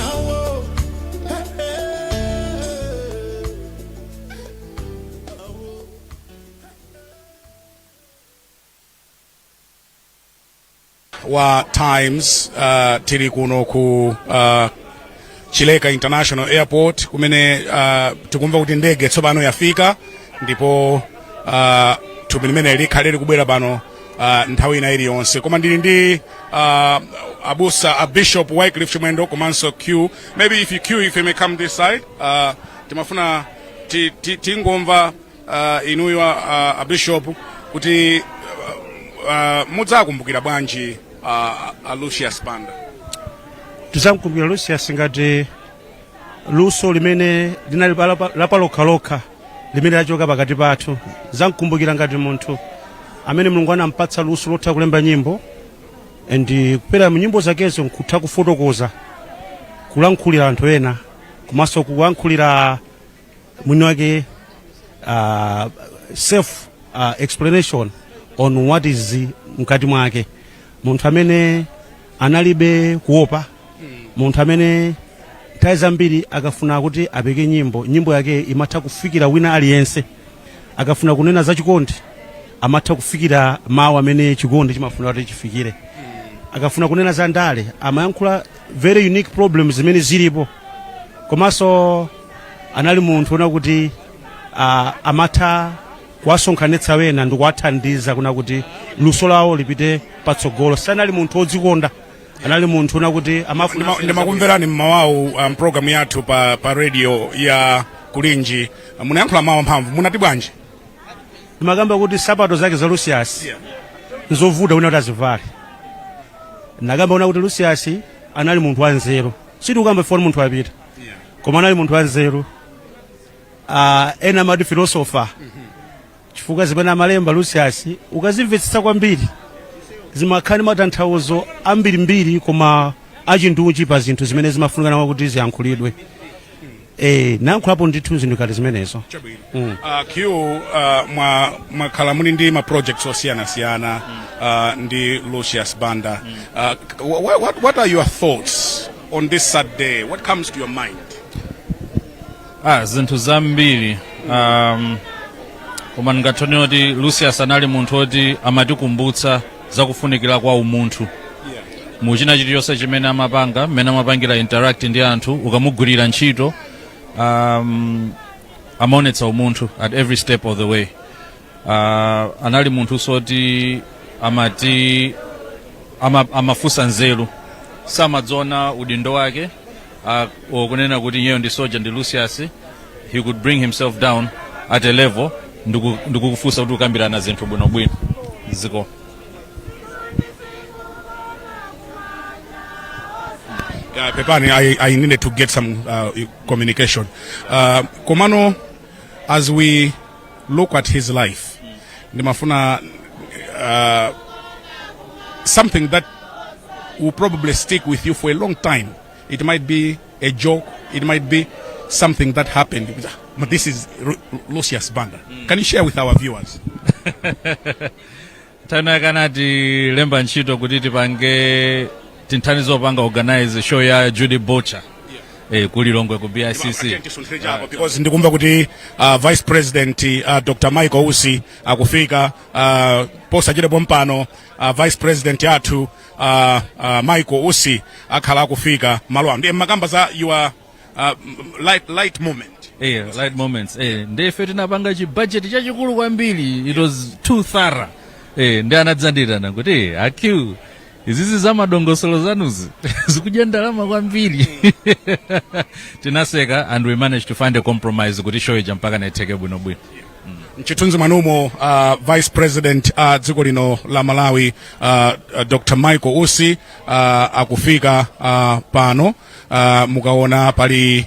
Awo, hey, hey. Awo. Wa Times, tili kuno ku Chileka International Airport kumene tikumva kuti ndege tsopano yafika ndipo thupi limene likhale likubwera pano nthawi ina iliyonse. Koma ndili ndi abusa a Bishop Wycliffe Chimwendo komanso Q. Maybe if you, Q, if you may come this side. Timafuna tingomva inuyo a Bishop kuti mudzakumbukira bwanji a Lucius Banda? Tizamkumbukira Lucius ngati luso limene linali lapalokhalokha limene lachoka pakati pathu. Zamkumbukira ngati munthu amene Mulungu anampatsa luso lotha kulemba nyimbo and kupera mu nyimbo zakezo nkutha kufotokoza, kulankhulira anthu ena komanso kulankhulira mwini wake, self explanation on what is mkati mwake. Munthu amene analibe kuopa, munthu amene nthawi zambiri akafuna kuti apeke nyimbo, nyimbo yake imatha kufikira wina aliyense. Akafuna kunena za chikondi, amatha kufikira mawu amene chikondi chimafuna kuti chifikire. Akafuna kunena za ndale, amayankhula very unique problems zimene zilipo. Komanso anali munthu ona kuti amatha kuwasonkhanitsa wena ndi kuwathandiza kuna kuti luso lawo lipite patsogolo. Sanali munthu wodzikonda, anali munthu ona kuti amafuna Ndimakumverani mmawawu program yathu pa radio ya Kulinji. Munayankhula mawu amphamvu. Munati bwanji? Ndimakamba kuti sapato zake za Lucius nzovuta wina kuti azivale. Nakamba ona kuti Lucius anali munthu wanzeru. Sitikukamba foni munthu apita, koma anali munthu wanzeru. Ena amati philosopher, chifukwa zimene amalemba Lucius ukazimvetsetsa kwambiri zimakhala ndi matanthauzo ambirimbiri, koma Achindunji pa zinthu zimene zimafunikana kuti ziyankhulidwe. Nayankhulapo ndithu zinthu ngati zimenezo. Q, mwakhala muli ndi ma projects osiyanasiyana ndi Lucius Banda. What are your thoughts on this sad day? What comes to your mind? Ah, zinthu zambiri, koma ndingathe kunena kuti Lucius anali munthu woti amatikumbutsa zakufunikira kwa umunthu mu china chilichonse chimene amapanga, mmene amapangira interact ndi anthu, ukamugwirira ntchito, amaonetsa umunthu at every step of the way. Anali munthu soti amati amafunsa nzeru, samadziona udindo wake, okunena kuti iyeyo ndi soja, ndi Lucius. He could bring himself down at a level ndikukufunsa kuti ukambirana zinthu bwinobwino ziko. Yeah, pepani, I needed to get some communication. Komano, as we look at his life, ndimafuna something that will probably stick with you for a long time. It might be a joke, it might be something that happened. But this is Lucius Banda. Can you share with our viewers? Nthawi yake anatilemba ntchito kuti tipange tinthani zopanga organize show ya Judy Butcher ku Lilongwe ku BICC. Because ndikumva kuti Vice President Dr. Michael Usi akufika posachedwa pompano. Vice President athu Michael Usi akhala akufika malo ano. Ndiye mmakamba za your light moment. Light moments. Ndife tinapanga chi budget chachikulu kwambiri, it was too thorough. Ndi anadzandirana kuti, "Aq, izizi za madongosolo zanuzi zikudya ndalama kwambiri." Tinaseka and we managed to find a compromise kuti show ija mpaka naitheke bwinobwino. Mchithunzi mwanumo Vice President dziko lino la Malawi, Dr. Michael Usi, akufika pano. Mukaona pali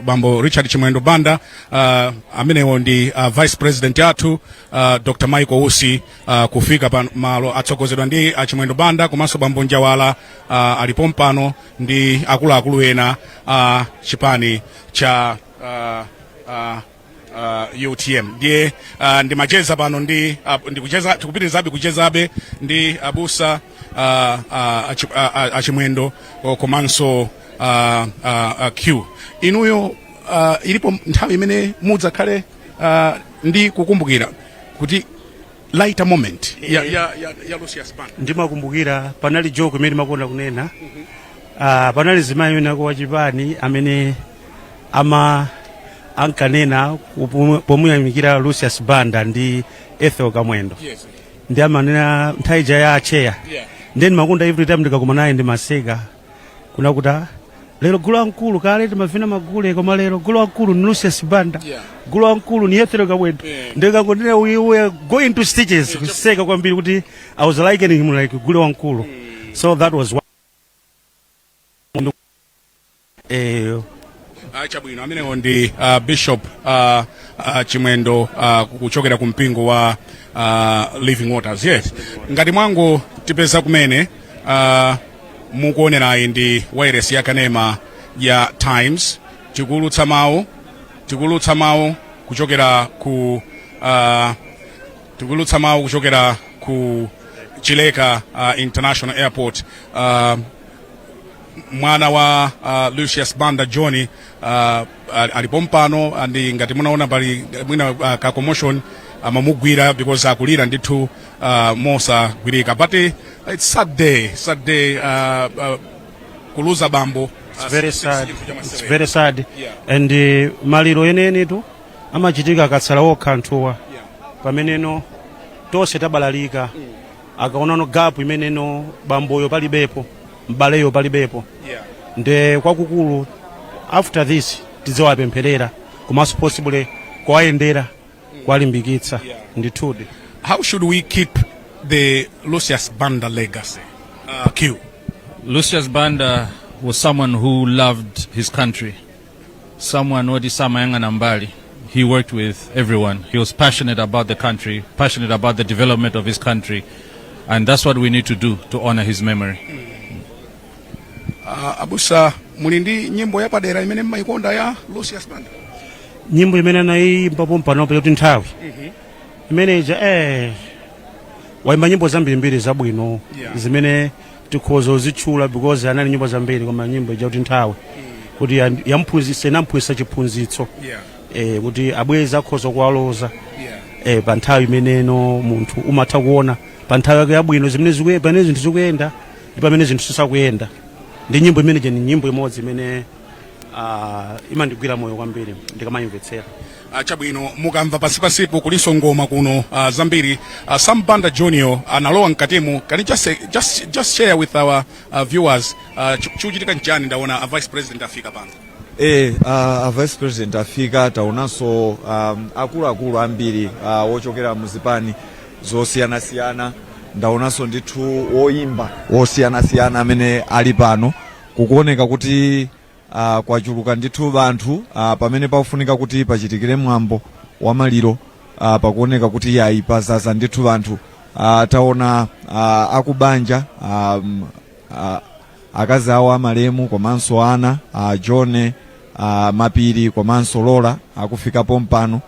bambo Richard Chimwendo Banda, amenewo ndi Vice President athu, Dr. Michael Usi, kufika pa malo atsogozedwa ndi Chimwendo Banda komanso bambo Njawala, alipo mpano ndi akuluakulu ena chipani cha UTM. Ndiye ndimacheza pano ndi ndikucheza, tikupitirizabe kuchezabe ndi abusa Achimwendo komanso Q. Inuyo, ilipo nthawi imene mudzakhale ndi kukumbukira kuti lighter moment ya Lucius Banda? Ndimakumbukira panali joke imene ndimakonda kunena. Panali zimayi wina wachipani amene ama ankanena pomuyamikira Lucius Banda ndi Ethel Kamwendo. Ndi amanena nthawi ija ya acheya. Then ndimakonda every time ndikakumana naye ndimaseka kuna kuti, "Ah, lero gulu wamkulu, kale timavina magule, koma lero gulu wamkulu ni Lucius Banda, gulu wamkulu ni Ethel Kamwendo." Ndikakonena we were going to stitches kuseka kwambiri kuti I was likening him like gulu wamkulu. So that was one. Chabwino, amenewo ndi Bishop Chimwendo, kuchokera ku mpingo wa Living Waters. Yes, ngati mwangu tipeza kumene mukuonerayi ndi wireless ya kanema ya Times. Tikuulutsa mawu kuchokera ku tikuulutsa mawu kuchokera ku Chileka International Airport. Mwana wa Lucius Banda, John, alipo mpano. Ndi ngati munaona pali mwina ka commotion, amamugwira because akulira ndithu mosagwirika. But it's sad day, sad day, kuluza bambo. It's very sad. It's very sad. And maliro eneenitu amachitika akatsala okha anthuwa, pameneno tonse tabalalika, akaonano gap imeneno bamboyo palibepo, mbaleyo palibepo. Nde kwakukulu after this tidzawapempherera komanso possibly kuwayendera, kuwalimbikitsa ndithudi. How should we keep the Lucius Banda legacy, Q? Lucius Banda was someone who loved his country, someone woti samayang'ana mbali. He worked with everyone. He was passionate about the country, passionate about the development of his country, and that's what we need to do to honor his memory. Abusa, muli ndi nyimbo yapadera imene mmayikonda ya Lucius Banda? Nyimbo imene anayimba pompanopo yoti Nthawi imeneja, wayimba nyimbo zambirimbiri zabwino zimene tikhoza kuzitchula because anali nyimbo zambiri, koma nyimbo ija kuti Nthawi, kuti yamphunzitsa, inamphunzitsa chiphunzitso kuti abwezi akhoza kuwaloza pa nthawi imeneno munthu umatha kuona pa nthawi yake yabwino zimene pamene zinthu zikuyenda ndi pamene zinthu zisakuyenda. Ndi nyimbo imeneja, ni nyimbo imodzi imene imandigwira moyo kwambiri ndikamayimvetsera. Chabwino, mukamva pasipasipo kulinso ngoma kuno, zambiri. Sam Banda Junior analowa mkatimu. Can you just, say, just share with our viewers chikuchitika nchani? Ndaona a vice president afika pano. A vice president afika, taonanso akuluakulu ambiri wochokera muzipani zosiyanasiyana. Ndaonanso ndithu woyimba wosiyanasiyana amene ali pano. Kukuoneka kuti kwachuluka ndithu banthu pamene pakufunika kuti pachitikire mwambo wa maliro. Pakuoneka kuti yayi, pazaza ndithu banthu. Taona akubanja, akazi awo amalemu komanso ana, John, Mapiri komanso Lola akufikapo mpano.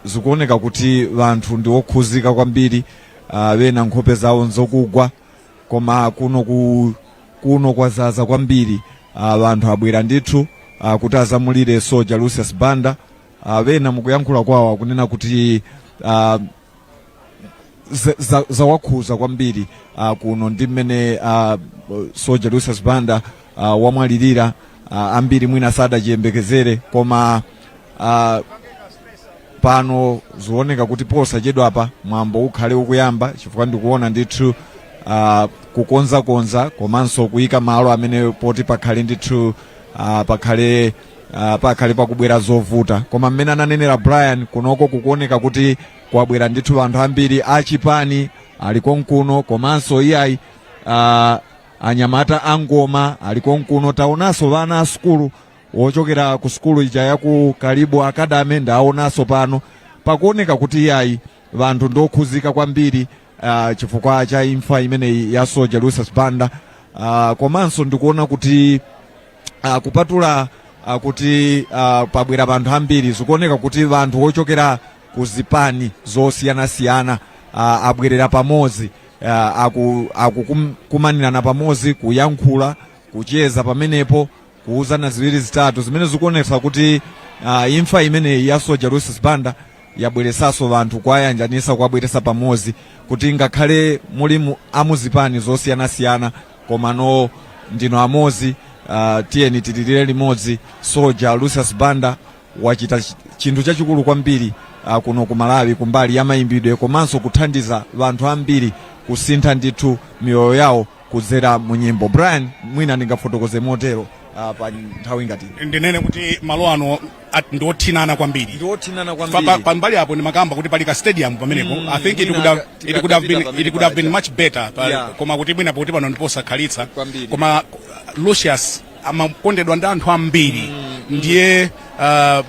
Zikuoneka kuti vanthu ndi okhuzika kwambiri, wena nkhope zawo nzokugwa, koma kuno kwazaza kwambiri. Vanthu abwera ndithu kuti azamulire soja Lucius Banda. Wena mukuyankhula kwawo akunena kuti zawakhuza kwambiri kuno ndi mmene soja Lucius Banda wamwalirira. Ambiri mwina sadachiyembekezere, koma pano zioneka kuti posachedwapa mwambo ukhale ukuyamba, chifukwa ndikuona ndithu kukonzakonza komanso kuyika malo amene poti pakhale ndithu pakhale pakubwera zovuta. Koma mmene ananenera Brian, kunoko kukuoneka kuti kwabwera ndithu anthu ambiri achipani ali konkuno, komanso iyayi, anyamata angoma ali konkuno. Taonanso vana a sukulu wochokera ku sukulu ija ya ku Kalibu Academy, ndaonanso pano. Pakuoneka kuti iyayi, vanthu ndiokhuzika kwambiri chifukwa cha imfa imeneyi ya soja Lucius Banda. Komanso ndikuona kuti kupatula kuti pabwera vanthu ambiri, zikuoneka kuti vanthu wochokera ku zipani zosiyanasiyana abwerera pamodzi, akukumanirana pamodzi, kuyankhula, kucheza pamenepo, kuuzana ziwiri zitatu, zimene zikuonetsa kuti imfa imeneyi ya soja Lucius Banda yabweresanso vanthu, kwayanjanisa, kwabweresa pamodzi, kuti ngakhale muli amuzipani zosiyanasiyana, komano ndino amodzi. Tiyeni tililire limodzi soja Lucius Banda. Wachita chinthu chachikulu kwambiri kuno ku Malawi kumbali ya mayimbidwe, komanso kuthandiza vanthu ambiri kusintha ndithu miyoyo yawo kudzera mu nyimbo. Brian, mwina ndingafotokoze motero pa nthawi ngati ino. Ndinene kuti malo ano ndi othinana kwambiri. Ndi othinana kwambiri. Pambali apo ndimakamba kuti pali ka stadium pamenepo. I think it mwina could have been tikadapita it could have been pamene much better koma kuti mwina poti pano ndiposakhalitsa. Kwambiri. Koma Lucius amakondedwa ndi anthu ambiri, ndiye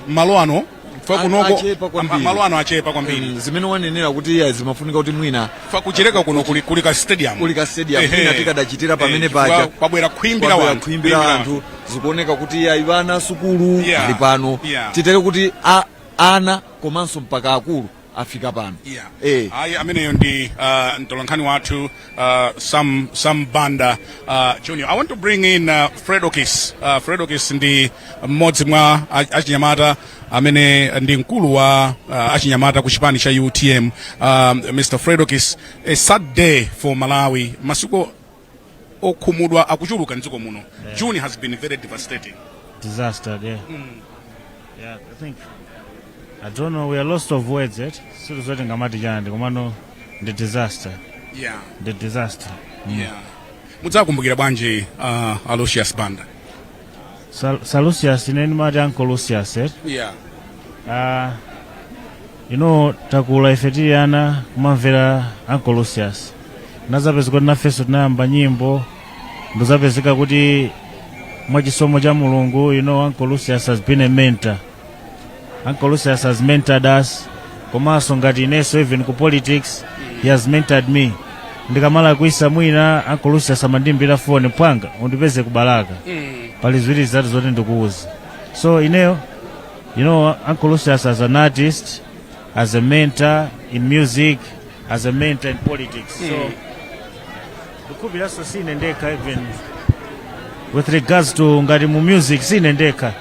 malo ano fa kunoko Achepa kwambiri. Malo ano achepa kwambiri. Zimene wanenera kuti iya, zimafunika kuti mwina fa kuchileka kuno kuli ka stadium. Kuli ka stadium, mwina tikadachitira pamene Chifukwa paja. Kwabwera khwimbi la Kwabwera wanthu. khwimbi la anthu. Zikuoneka kuti iya, ivana sukulu ali pano. Titere kuti ana komanso mpaka akulu afika pano. Ayi, ameneyo ndi mtolankhani wathu Sam Banda Junior. I want to bring in Fredokis. Fredokis ndi mmodzi mwa achinyamata amene ndi mkulu wa achinyamata ku chipani cha UTM. Mr Fredokis, a sad day for Malawi. Masiku okhumudwa akuchuluka mdziko muno. June has been very devastating. Disaster, yeah. Yeah, I think, I don't know, we are lost of words, eh? Situzoti ngamati chani, komano the disaster. The disaster. Yeah, mudzakumbukira bwanji Aloysius Banda? Sir Lucius, ine ndimati Uncle Lucius, eh? Yeah. Takula ife tili ana kumamvera Uncle Lucius. Nazapezeka kuti nafenso tinayamba nyimbo, ndozapezeka kuti mwachisomo cha Mulungu, Uncle Lucius has been a mentor. Uncle Lucius has mentored us. Komanso ngati inenso, even ku politics, he has mentored me. Ndikamalakwisa mwina, Uncle Lucius amandimbira foni, "Pwanga, undipeze ku Balaka, pali ziwiri zitatu zoti ndikuuze." So ineyo, Uncle Lucius as an artist, as a mentor in music, as a mentor in politics, so ndikhupiranso sine ndekha. Even with regards to ngati mu music, sine ndekha,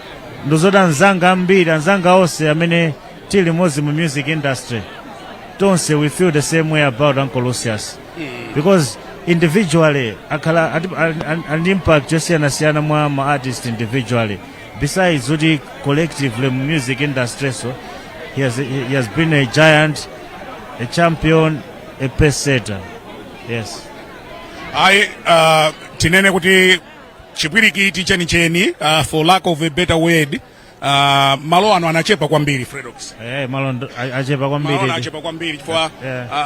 ndizoti anzanga ambiri, anzanga onse amene tili limodzi mu music industry, tonse we feel the same way about Uncle Lucius, because individually akhala ali impact yosiyanasiyana mwa ma artist individually, besides kuti collectively mu music industry. So he has been a giant, a champion, a pace setter, yes. Ayi, tinene kuti chipwirikiti chenicheni, for lack of a better word. Malo ano anachepa kwambiri, Fredox. Malo achepa kwambiri. Malo ano achepa kwambiri chifukwa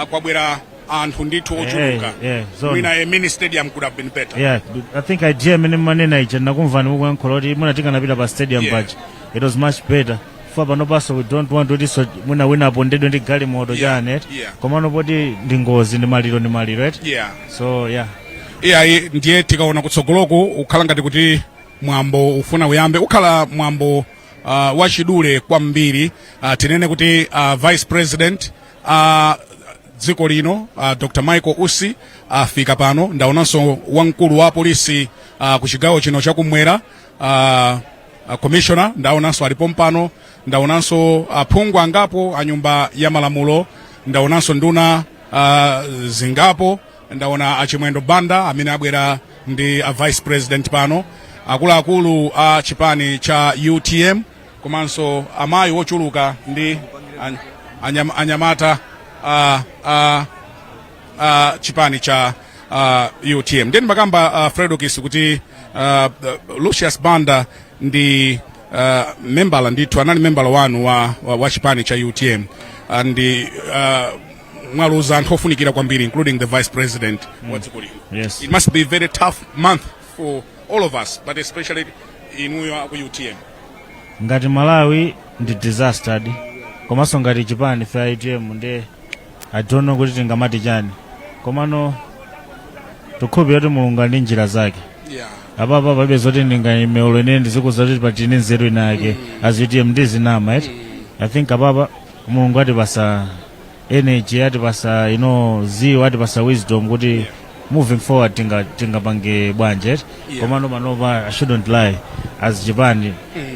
kwabwera anthu ndithu ochuluka. Yeah, zona. Mwina a mini stadium could have been better. Yeah, I think idea imene manena ija, nakumvani mukuyankhula kuti mwina tikanapita pa stadium paja, it was much better. Far panopanso we don't want kuti so mwina wina apondedwe ndi galimoto, chani eti. Komano poti ndi ngozi, ndi maliro, ndi maliro eti. So yeah. Iyayi, ndiye tikaona kutsogoloku ukhala ngati kuti mwambo ufuna uyambe, ukhala mwambo wachidule kwambiri. Tinene kuti Vice President dziko lino, Dr Michael Usi, afika pano. Ndaonanso wamkulu wa polisi ku chigawo chino chakumwera, commissioner, ndaonanso alipo mpano. Ndaonanso aphungu angapo a Nyumba ya Malamulo, ndaonanso nduna zingapo, ndaona Achimwendo Banda amene abwera ndi a Vice President pano, akuluakulu a chipani cha UTM, komanso amayi ochuluka ndi anyamata a chipani cha UTM. Ndiye ndimakamba, Fredokis, kuti Lucius Banda ndi membala ndithu, anali membala wanu wa chipani cha UTM, and mwaluza anthu ofunikira kwambiri, including the Vice President wa dziko lino. Yes. It must be a very tough month for all of us, but especially inuyo aku UTM. Ngati Malawi ndi disaster, komanso ngati chipani fe UTM, ndi I don't know kuti tingamati chani, komano tikhulupirira kuti Mulungu ali ndi njira zake. Apapa palibe zoti ndingaimeulo ine ndizikuza kuti patini nzeru ina yake as UTM, ndizinama eti. I think apapa Mulungu atipasa energy, atipasa zeal, atipasa wisdom kuti moving forward tingapange bwanji eti. Komano panopa, I shouldn't lie, as chipani,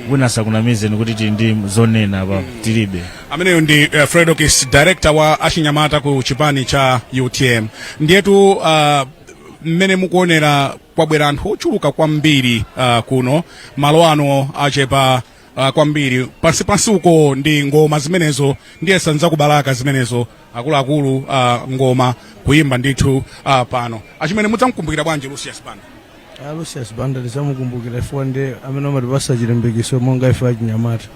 wina sakunamizeni kuti tili ndi zonena apa, tilibe. Ameneyo ndi Fredokis, director wa achinyamata ku chipani cha UTM. Ndiyetu mmene mukuonera, kwabwera anthu ochuluka kwambiri kuno, malo ano achepa kwambiri. Pansipansi uko ndi ngoma zimenezo, ndiye sanza kubalaka zimenezo, akuluakulu, ngoma kuyimba ndithu pano. Achimene, mudzamkumbukira bwanji Lucius Banda? A Lucius Banda tizamukumbukira ifo ndi amene amatipasa chilimbikiso monga ife achinyamata.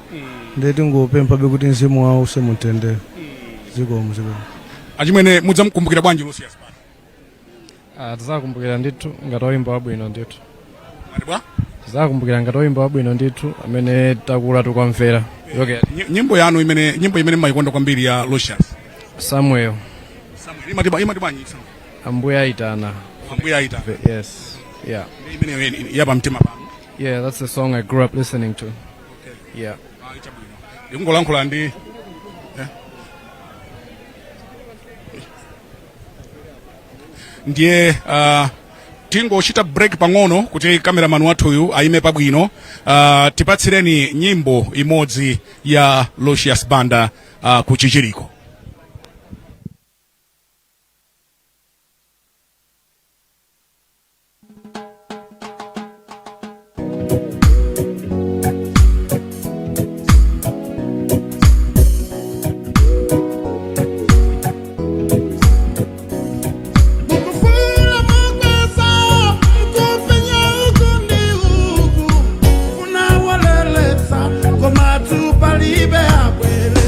Ndiye tingopemphabe kuti mzimu wawo use mumtendere. Zikomo, zikomo. Achimwene, mudzamkumbukira bwanji Lucius Banda? Ah, tizakumbukira ndithu ngati oyimba wabwino ndithu. Mwati bwa? Tizakumbukira ngati oyimba wabwino ndithu amene takula tikwamvera. Okay. Nyimbo yanu imene, nyimbo imene mmayikonda kwambiri ya Lucius? Samuel. Samuel imati bwanji, Samuel? Ambuye ayitana. Ambuye ayitana. Yes, yeah. Imeneyo yapamtima pano? Yeah, that's the song I grew up listening to. Yeah. Ndikungolankhula ndi Ndiye tingochita break pang'ono kuti cameraman wathuyu ayime pabwino. Tipatsireni nyimbo imodzi ya Lucius Banda, kuchichiriko. Mukufura mukweza, mukupenya uku ndi uku, funa waleletsa, koma palibe abwere.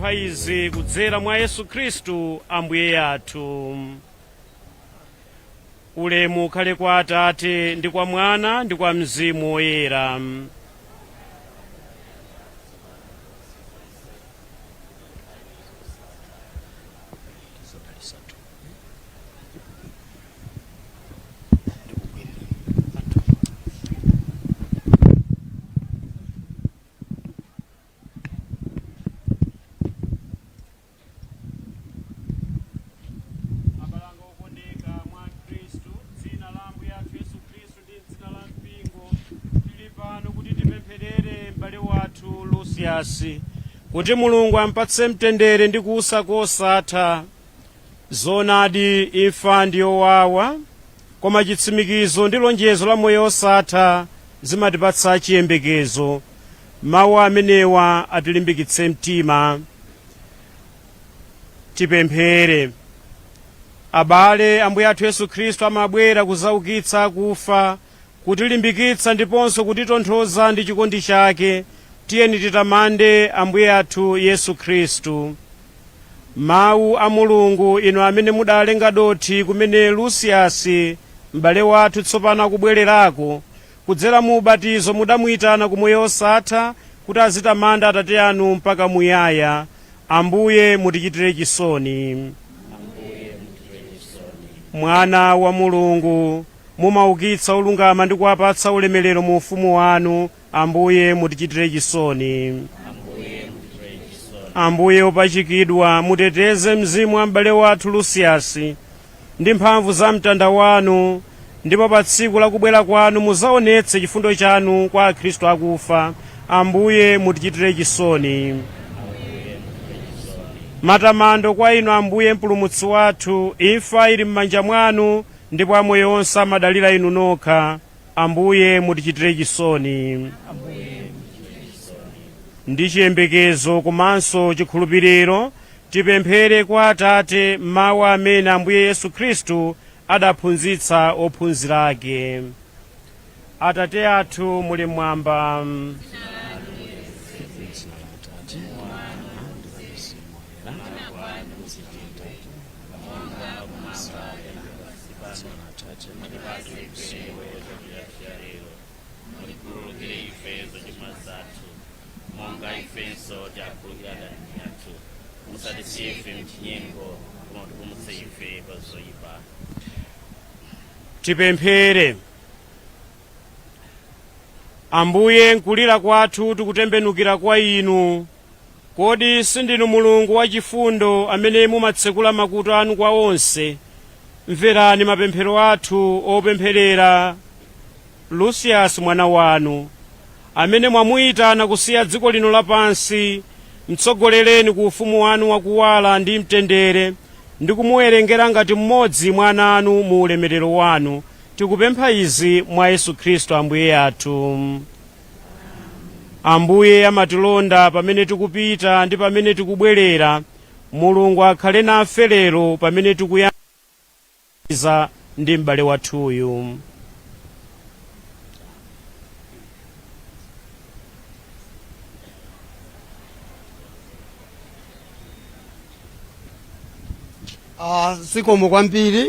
Tikupempha izi kudzera mwa Yesu Khristu Ambuye athu. Ulemu ukhale kwa Atate ndi kwa Mwana ndi kwa Mzimu Woyera. Abalanga okondeka mwa Khristu, dzina la Ambuye athu Yesu Khristu ndi dzina la mpingo, tili pano kuti tipempherere m'bale wathu Lusiyasi kuti Mulungu ampatse mtendere ndi kuusa kosatha. Zoonadi, imfa ndi yowawa, koma chitsimikizo ndi lonjezo la moyo osatha zimatipatsa chiyembekezo. Mawu amenewa atilimbikitse mtima. Tipemphere. Abale, Ambuye athu Yesu Khristu amabwera kuzaukitsa akufa, kutilimbikitsa ndiponso kutitonthoza ndi chikondi chake. Tiyeni titamande Ambuye athu Yesu Khristu. Mawu a Mulungu: inu amene mudalenga dothi kumene Lusiyasi m'bale wathu tsopano akubwererako, kudzera mu ubatizo mudamuyitana ku moyo osatha kuti azitamanda Atate anu mpaka muyaya. Ambuye, mutichitire chisoni. Mwana wa Mulungu, mumaukitsa olungama ndi kuwapatsa ulemerero mu ufumu wanu. Ambuye, mutichitire chisoni. Ambuye opachikidwa, muteteze mzimu wa m'bale wathu Lusiyasi ndi mphamvu za mtanda wanu, ndipo pa tsiku la kubwera kwanu muzaonetse chifundo chanu kwa akhristu akufa. Ambuye, mutichitire chisoni. Matamando kwa inu, Ambuye Mpulumutsi wathu. Imfa ili m'manja mwanu, ndipo amoyo onse amadalira inu nokha. Ambuye, mutichitire chisoni. Ndi chiyembekezo komanso chikhulupiriro tipemphere kwa Atate mawu amene Ambuye Yesu Khristu adaphunzitsa ophunzira ake: Atate athu muli mmwamba. Mutikhululukire ife zochimwa zathu, monga ifenso tiakhululukira adani athu. Musatisiye ife mchinyengo, koma mutipulumutse ife pa zoyipa. Tipemphere. Ambuye, nkulira kwathu tikutembenukira kwa inu. Kodi sindinu Mulungu wachifundo amene mumatsekula makutu anu kwa onse? Mverani mapemphero athu opempherera Lusiyasi mwana wanu, amene mwamuyitana kusiya dziko lino lapansi. Mtsogolereni ku ufumu wanu wakuwala ndi mtendere, ndi kumuwerengera ngati mmodzi mwa ana anu mu ulemerero wanu. Tikupempha izi mwa Yesu Khristu Ambuye athu. Ambuye amatilonda pamene tikupita ndi pamene tikubwerera. Mulungu akhale nafe lero pamene tikuyamba ndi m'bale wathuyu. Zikomo kwambiri.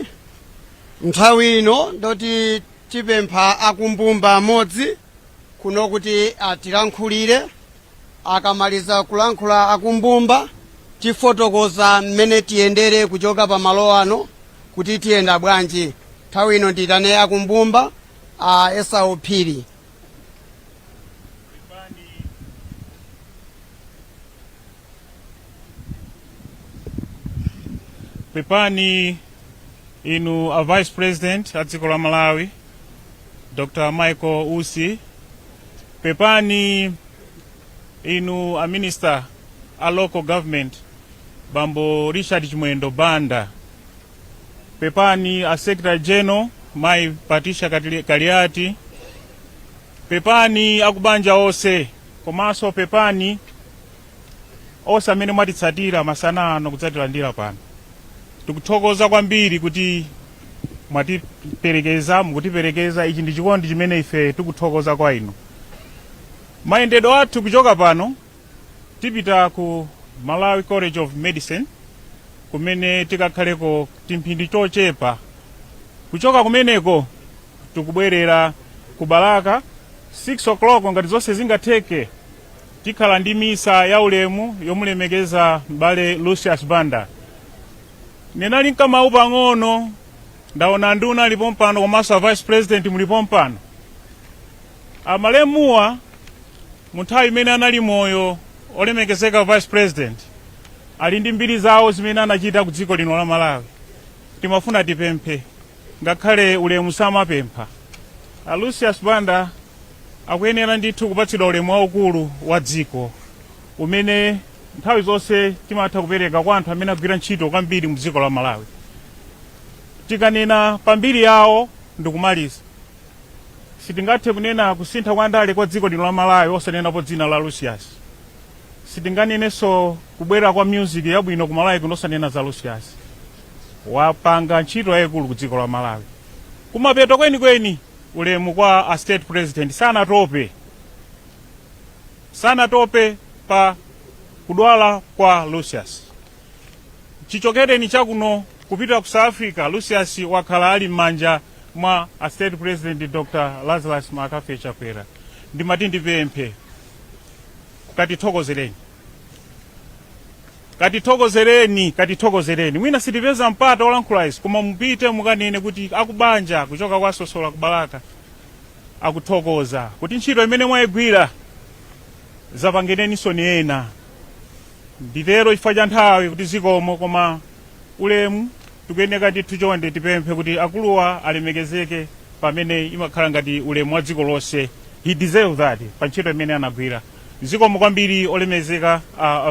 Nthawi ino ndoti tipempha akumbumba amodzi kuno kuti atilankhulire. Akamaliza kulankhula akumbumba, tifotokoza mmene tiyendere kuchoka pa malo ano, kuti tiyenda bwanji. Nthawi ino ndiyitane akumbumba, a Esau Phiri. Pepani inu a Vice President a dziko la Malawi, Dr Michael Usi. Pepani inu a Minister a Local Government, Bambo Richard Chimwendo Banda. Pepani a Secretary General, Mai Patricia Kaliati. Pepani akubanja onse, komanso pepani onse amene mwatitsatira masana ano kudzatilandira pano. Tikuthokoza kwambiri kuti mwatiperekeza, mukutiperekeza. Ichi ndi chikondi chimene ife tikuthokoza kwa inu. Mayendedwe athu kuchoka pano, tipita ku Malawi College of Medicine kumene tikakhaleko timphindi tochepa. Kuchoka kumeneko tikubwerera ku Balaka 6 o'clock. Ngati zonse zingatheke, tikhala ndi misa ya ulemu yomulemekeza m'bale Lucius Banda. Nenali nkamawu pang'ono, ndaona nduna alipo mpano komanso a vice president mulipo mpano. Amalemuwa mu nthawi imene anali moyo, olemekezeka vice president, ali ndi mbiri zawo zimene anachita ku dziko lino la Malawi. Timafuna tipemphe, ngakhale ulemu samapempha, a Lucius Banda akuyenera ndithu kupatsidwa ulemu waukulu wa dziko umene nthawi zonse timatha kupereka kwa anthu amene agwira ntchito kwambiri mu dziko la Malawi. Tikanena pambiri yawo ndikumaliza, sitingathe kunena kusintha kwa ndale kwa dziko lino la Malawi osanenapo dzina la Lucius. Sitinganenenso kubwera kwa music yabwino ku Malawi kuno osanena za Lucius. Wapanga ntchito yayikulu ku dziko la Malawi. Kumapeto kwenikweni, ulemu kwa a state president, sanatope, sanatope pa kudwala kwa Lucius. Chichokereni chakuno kupita ku South Africa, Lucius wakhala ali m'manja mwa a state president Dr Lazarus McCarthy Chakwera. Ndimati ndipemphe, katithokozereni, katithokozereni, katithokozereni. Mwina sitipeza mpata olankhula izi, koma mupite mukanene kuti akubanja kuchoka kwa Sosola ku Balaka akuthokoza kuti ntchito imene mwayigwira zapangeneninso ni ena. Nditero chifukwa cha nthawi kuti zikomo, koma ulemu tikuyeneka ndithu. Chonde tipemphe kuti akuluwa alemekezeke pamene imakhala ngati ulemu wa dziko lonse. He deserve that pa ntchito imene anagwira. Zikomo kwambiri, olemekezeka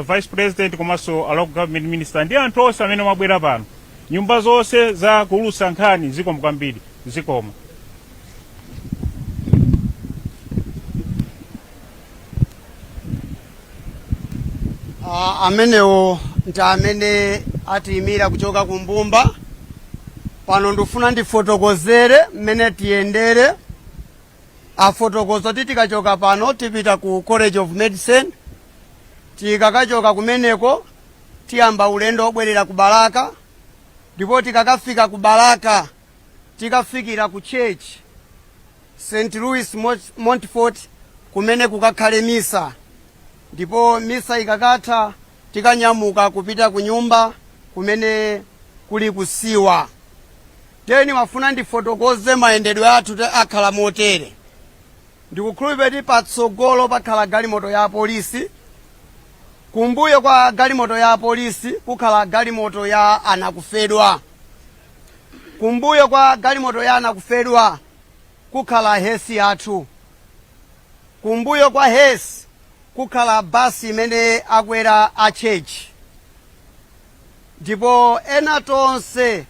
vice president komanso a local government minister ndi anthu onse amene mwabwera pano, nyumba zonse za kuulutsa nkhani, zikomo kwambiri, zikomo. Amenewo ndi amene atiyimira kuchoka ku Mbumba. Pano ndifuna ndifotokozere mmene tiyendere. Afotokoza kuti tikachoka pano tipita ku College of Medicine. Tikakachoka kumeneko tiyamba ulendo obwerera ku Balaka, ndipo tikakafika ku Balaka tikafikira ku church St Louis Montfort kumene kukakhale misa, ndipo misa ikakatha tikanyamuka kupita ku nyumba kumene kuli kusiwa. Teni mafuna ndifotokoze mayendedwe athu akhala motere. Ndikukhulupirira kuti patsogolo pakhala galimoto ya apolisi, kumbuyo kwa galimoto ya apolisi kukhala galimoto ya anakufedwa, kumbuyo kwa galimoto ya anakufedwa kukhala hearse yathu, kumbuyo kwa hearse kukhala basi imene akwera a church, ndipo ena tonse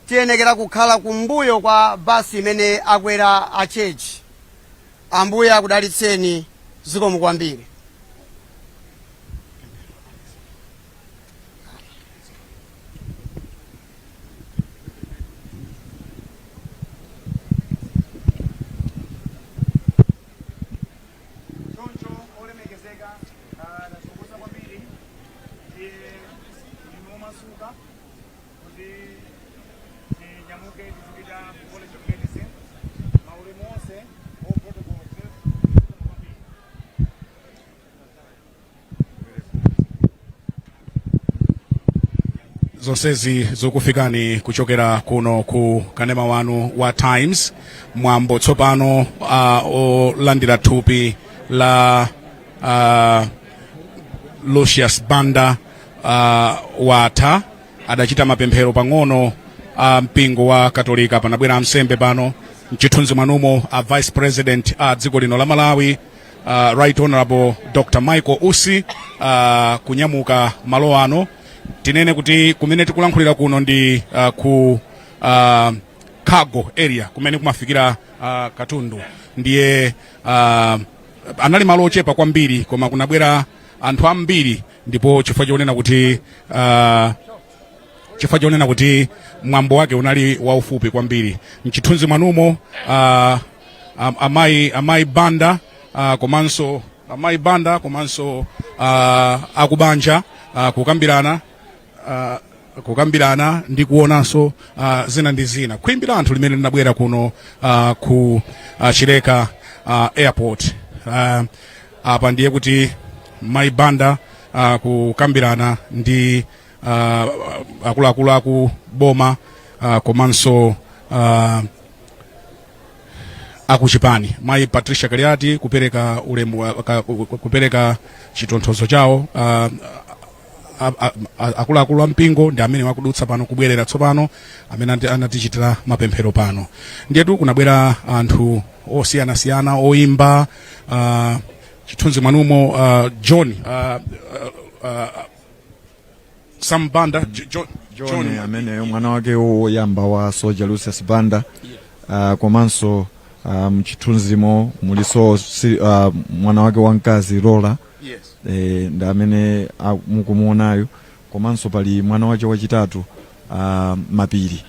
tiyenekera kukhala kumbuyo kwa basi imene akwera a church. Ambuye akudalitseni, zikomo kwambiri. Choncho olemekezeka, tathokoza kwambiri. Ndiye ndinu omasuka kuti tinyamuke tizipita ku College of Medicine. Maulemu onse all protocol observed. Kwambiri. Zonsezi zikufikani kuchokera kuno ku kanema wanu wa Times. Mwambo tsopano olandira thupi la Lucius Banda watha. Adachita mapemphero pang'ono a mpingo wa Katolika, panabwera amsembe pano. Mchithunzi mwanumo a vice president a dziko lino la Malawi, Right Honorable Dr Michael Usi, kunyamuka malo ano. Tinene kuti kumene tikulankhulira kuno ndi ku cargo area kumene kumafikira katundu. Ndiye anali malo ochepa kwambiri, koma kunabwera anthu ambiri, ndipo chifukwa chonena kuti mwambo wake unali waufupi kwambiri. Mchithunzi mwanumo amayi Banda, komanso amayi Banda komanso akubanja. Kukambirana ndi kuonanso zina ndi zina. Khwimbi la anthu limene linabwera kuno ku Chileka Airport. Apa ndiye kuti Mai Banda kukambirana ndi akuluakulu aku boma komanso akuchipani, Mayi Patricia Kaliati kupereka ulemu, kupereka chitonthozo chawo. Akuluakulu a mpingo ndi amene wakudutsa pano kubwerera tsopano, amene anatichitira mapemphero pano. Ndiyetu kunabwera anthu osiyanasiyana oyimba. Chithunzi mwanumo John Sam Banda, John, John ameneyo mwana wake woyamba wa Soldier Lucius Banda. Komanso mchithunzimo muliso mwana wake wamkazi Lola. Ndi amene mukumuonayo. Komanso pali mwana wake wachitatu, Mapiri.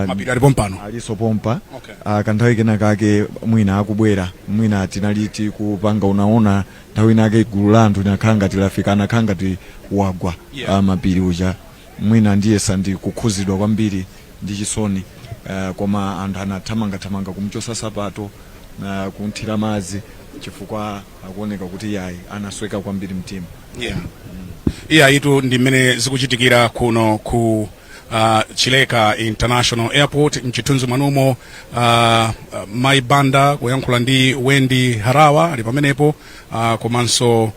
Mapiri ali pompano. Aliso pompa. Okay. Kanthawi kena kake mwina akubwera, mwina tinali tikupanga, unaona nthawi inake gulu la anthu linakhala ngati lafika, anakhala ngati wagwa. Mapiri uja mwina ndiyesa ndi kukhuzidwa kwambiri ndi chisoni, koma anthu anathamangathamanga kumchosa sapato, kumthira madzi, chifukwa akuoneka kuti yayi, anasweka kwambiri mtima. Yeah, itu ndi mmene zikuchitikira kuno ku Chileka International Airport. Mchithunzi mwanumo Mai Banda kuyankhula ndi Wendy Harawa ali pamenepo, komanso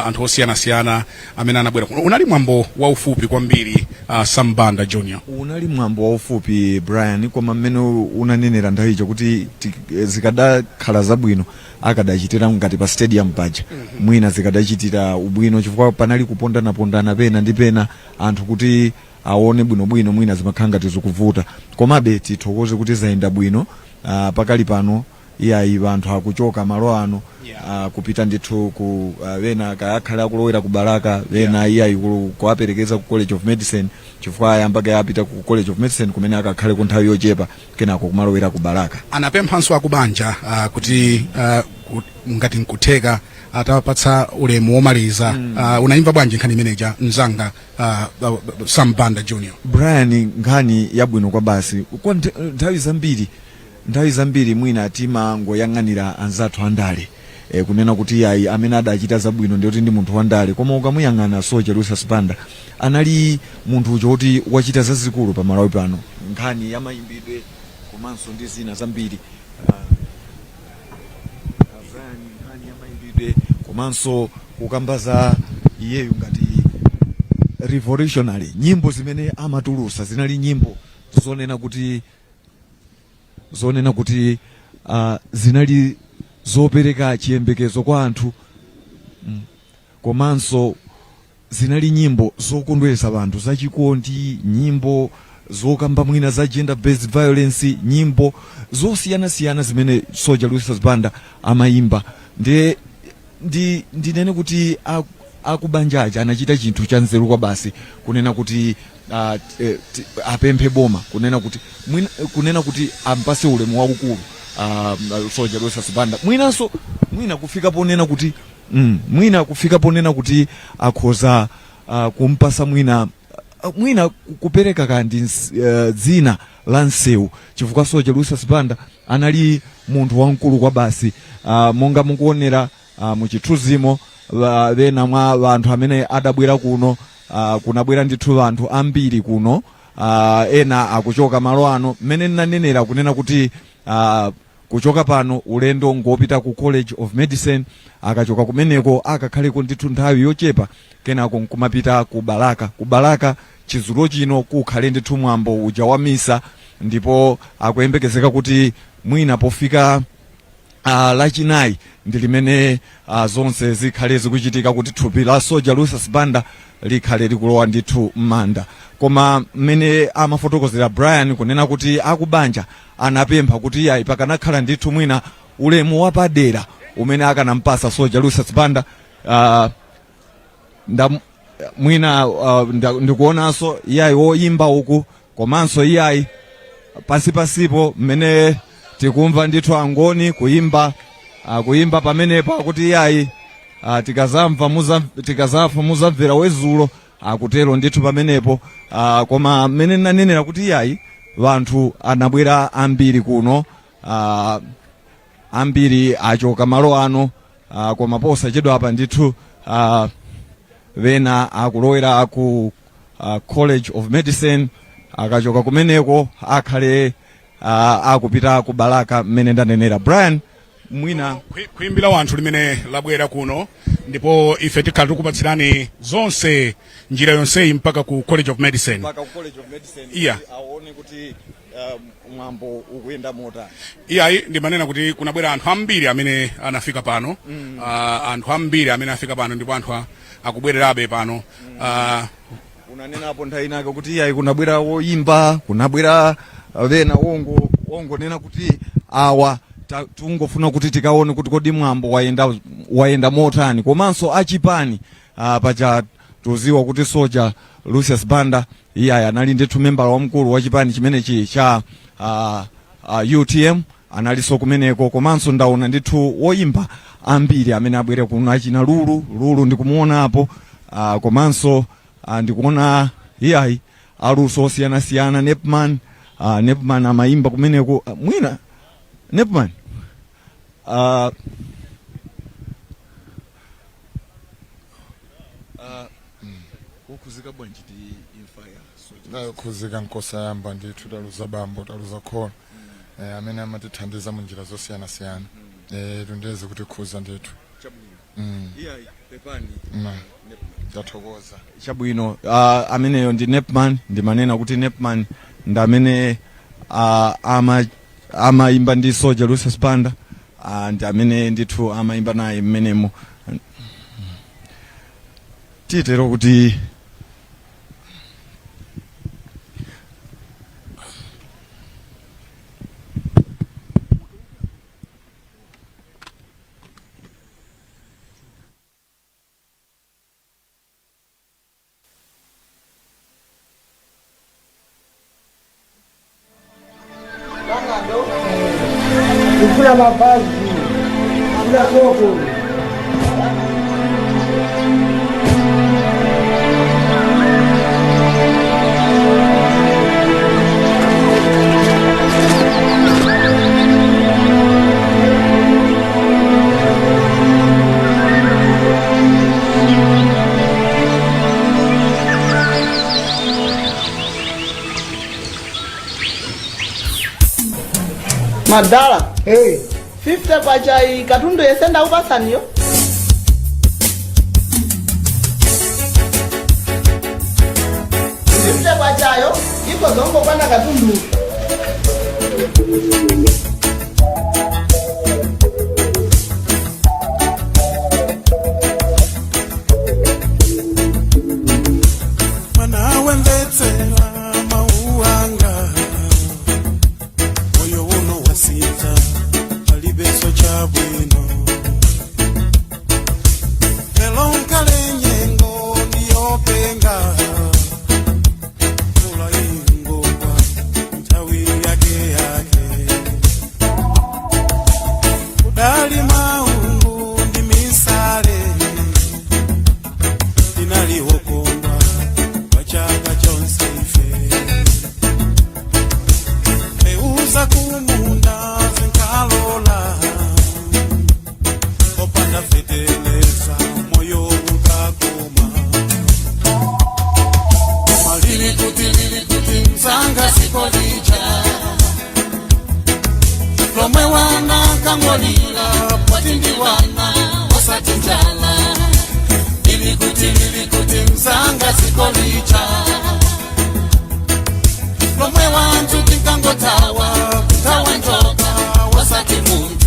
anthu osiyanasiyana amene anabwera kuno. Unali mwambo waufupi kwambiri, Sam Banda Junior. Unali mwambo waufupi, Brian, koma mmene unanenera nthawi ija kuti zikadakhala zabwino akadachitira ngati pa stadium paja, mwina zikadachitira ubwino, chifukwa panali kupondanapondana pena ndi pena, anthu kuti aone bwinobwino mwina zimakhala ngati zikuvuta. Komabe tithokoze kuti zayenda bwino. Pakali pano iyayi, anthu akuchoka malo ano kupita ndithu ku wena kayakhale akulowera ku Balaka, wena iyayi kuwaperekeza ku College of Medicine, chifukwa ayamba kayapita ku College of Medicine kumene akakhale ku nthawi yochepa, kenako kumalowera ku Balaka. Anapemphanso akubanja kuti ngati nkutheka atapatsa ulemu womaliza. Unaimva bwanji nkhani imeneja, mzanga Sam Banda Junior? Brian, nkhani yabwino kwa basi. Kwa nthawi zambiri mwina timangoyang'anira anzathu andale, kunena kuti yayi, amene adachita zabwino ndiyoti ndi munthu wandale. Koma ukamuyang'ana Soldier Lucius Banda, anali munthu uja woti wachita zazikulu pa Malawi pano, nkhani ya mayimbidwe komanso ndi zina zambiri. Brian, nkhani ya mayimbidwe komanso kukamba za iyeyu ngati revolutionary, nyimbo zimene amatulusa zinali nyimbo zonena kuti zinali zopereka chiyembekezo kwa anthu, komanso zinali nyimbo zokondweretsa anthu, zachikondi, nyimbo zokamba mwina za gender based violence, nyimbo zosiyanasiyana zimene Soldier Lucius Banda amayimba. Ndiye ndinene kuti akubanjaja anachita chinthu cha nzeru kwa basi, kunena kuti apemphe boma kunena kuti mwina, kunena kuti ampase ulemu waukulu Soldier Lucius Banda, mwinanso mwina kufika ponena kuti akhoza kumpasa mwina kupereka kandi dzina la msewu, chifukwa Soldier Lucius Banda anali munthu wamkulu kwa basi. Monga mukuonera muchithunzimo, ena mwa anthu amene adabwera kuno, kunabwera ndithu anthu ambiri kuno. Ena akuchoka malo ano, mmene ndinanenera kunena kuti kuchoka pano ulendo ngopita ku College of Medicine. Akachoka kumeneko akakhaleko ndithu nthawi yochepa, kenako nkumapita ku Balaka. Ku Balaka chidzulo chino kukhale ndithu mwambo uja wa misa, ndipo akuyembekezeka kuti mwina pofika Lachinayi ndi limene zonse zikhale zikuchitika kuti thupi la Soldier Lucius Banda likhale likulowa ndithu m'manda. Koma mmene amafotokozera Brian kunena kuti akubanja anapempha kuti yayi, pakanakhala ndithu mwina ulemu wapadera umene akanampasa Soldier Lucius Banda. Mwina ndikuonanso iyayi woyimba uku, komanso iyayi pansipansipo mmene tikumva ndithu angoni kuyimba, kuyimba pamenepo akuti iyayi. Tikazamva tikazafa muzamvera wezulo, akutero ndithu pamenepo. Koma mmene nanenera kuti iyayi, vanthu anabwera ambiri kuno, ambiri achoka malo ano, koma posachedwa apa ndithu vena akulowera ku College of Medicine. Akachoka kumeneko akhale akupita ku Balaka mmene ndanenera, Brian. Mwina Kuimbira wanthu limene labwera kuno, ndipo ife tikhala tikupatsirani zonse njira yonseyi mpaka ku College of Medicine. Mpaka ku College of Medicine. Kuti aone kuti mwambo ukuyenda motani. Iyayi, ndimanena kuti kunabwera anthu ambiri amene anafika pano. Anthu ambiri amene afika pano, ndipo anthu akubwererabe pano. Unanenapo nthawi inake kuti iyayi, kunabwera woyimba, kunabwera vena wongonena kuti awa tungofuna kuti tikaone kuti kodi mwambo wayenda motani. Komanso achipani, paja tuziwa kuti Soja Lucius Banda iyayi anali ndithu membala wamkulu wa chipani chimenechi cha UTM, analinso kumeneko. Komanso ndaona ndithu woyimba ambiri amene abwere kuno, achina Lulu. Lulu ndikumuonapo, komanso ndikuona iyayi aluso osiyanasiyana. Nepman, Nepman amayimba kumeneko. Mwina Nepman, kukhuzika bwanji ndi imfa ya Soja? Kukhuzika nkosayamba ndithu. Taluza bambo, taluza kholo, amene amatithandiza mu njira zosiyanasiyana. Tundeze kutikhuza ndithu. Iyayi, pepani. Tathokoza. Chabwino, ameneyo ndi Nepman. Ndimanena kuti Nepman ndi amene amayimba ndi Soja Lucius Banda, ndi amene ndithu amayimba naye mmenemo. Titero kuti Kufuna mavazi, kufuna soko. Madala, hey. 50 kwacha iyi, katundu yese ndakupasaniyo. 50 kwachayo ikozongokwana katundu. Mwana, wemvetsera mauanga, moyo uno wasita, palibeso chabwino. Lelo nkale nyengo ndiyopenga, mvula ingogwa nthawi yake yake. Kudali maungu ndi misale, tinaliwokondwa kwa chaka chonse ife. Mbeu kumunda zinkalola, opanda feteleza, moyo ukakoma. Malili kuti, lili kuti mzanga, sikolija lomwe wana kangolila poti ndi wana osati njala. Lili kuti, lili kuti mzanga, sikolija lomwe wanthu tinkangotawa, kutawa njoka wasati munthu.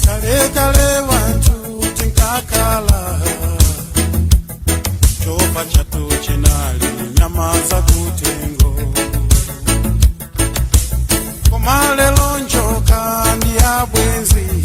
Kale kale wanthu tinkakala, chopa chatu chinali nyama za kutengo, koma lero njoka ndi abwenzi.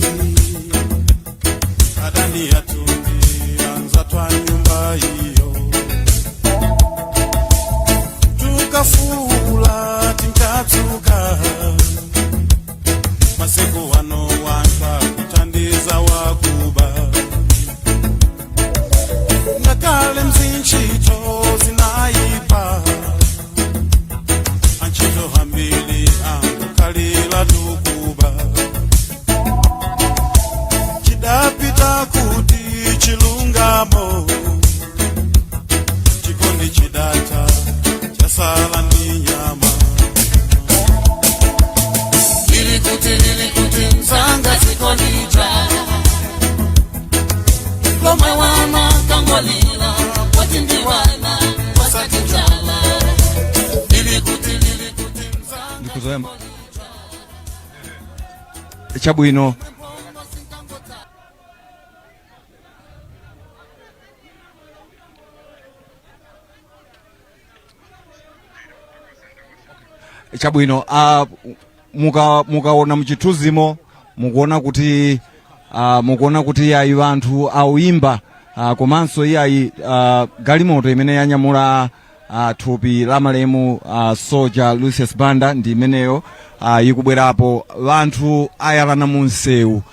Chabwino. Chabwino, mukaona muchithunzimo mukuona kuti iyayi anthu awimba, komanso iyayi galimoto imene yanyamula thupi la malemu Soja Lucius Banda ndi imeneyo ikubwerapo. Anthu ayalana mu msewu,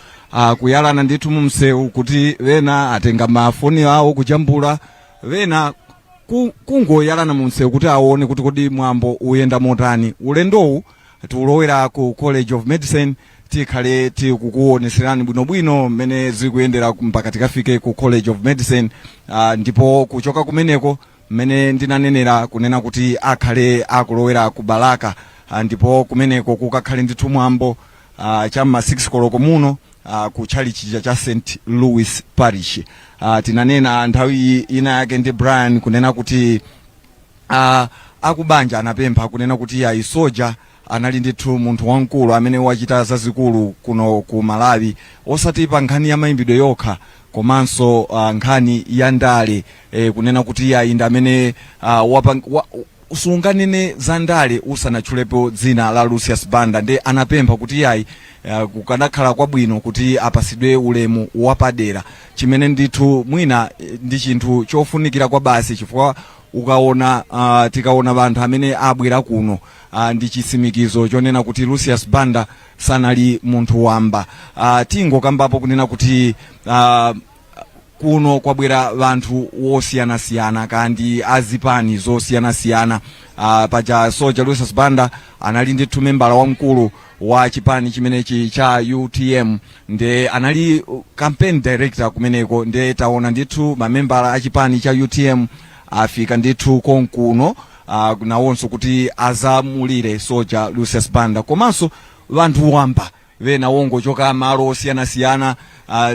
kuyalana ndithu mu msewu kuti wena atenga mafoni awo kujambula, wena kungoyalana mu msewu kuti aone kuti kodi mwambo uyenda motani. Ulendowu tiulowera ku College of Medicine. Tikhale tikukuoneserani bwinobwino mmene zikuyendera mpaka tikafike ku College of Medicine, ndipo kuchoka kumeneko, mmene ndinanenera kunena kuti akhale akulowera ku Balaka, ndipo kumeneko kukakhale ndithu mwambo cham'ma 6 koloko muno ku tchalitchi cha St Louis Parish. Tinanena nthawi ina yake ndi Brian kunena kuti akubanja anapempha kunena kuti ayi, Soja anali ndithu munthu wamkulu amene wachita zazikulu kuno ku Malawi, osati pa nkhani ya mayimbidwe yokha komanso nkhani ya ndale, kunena kuti ayi, ndi amene sunganene za ndale usanatchulepo dzina la Lucius Banda. Ndi anapempha kuti ayi, kukanakhala kwabwino kuti apasidwe ulemu wapadera, chimene ndithu mwina ndi chinthu chofunikira kwa basi, chifukwa ukaona tikaona anthu amene abwera kuno, ndi chitsimikizo chonena kuti Lucius Banda sanali munthu wamba. Tingokambapo kunena kuti kuno kwabwera vanthu wosiyanasiyana kandi azipani zosiyanasiyana. Paja Soja Lucius Banda anali ndithu membala wamkulu wa chipani chimenechi cha UTM, nde anali campaign director kumeneko. Nde taona ndithu mamembala a chipani cha UTM afika ndithu konkuno, nawonso kuti azamulire Soja Lucius Banda, komanso vanthu wamba vena wongochoka malo osiyanasiyana.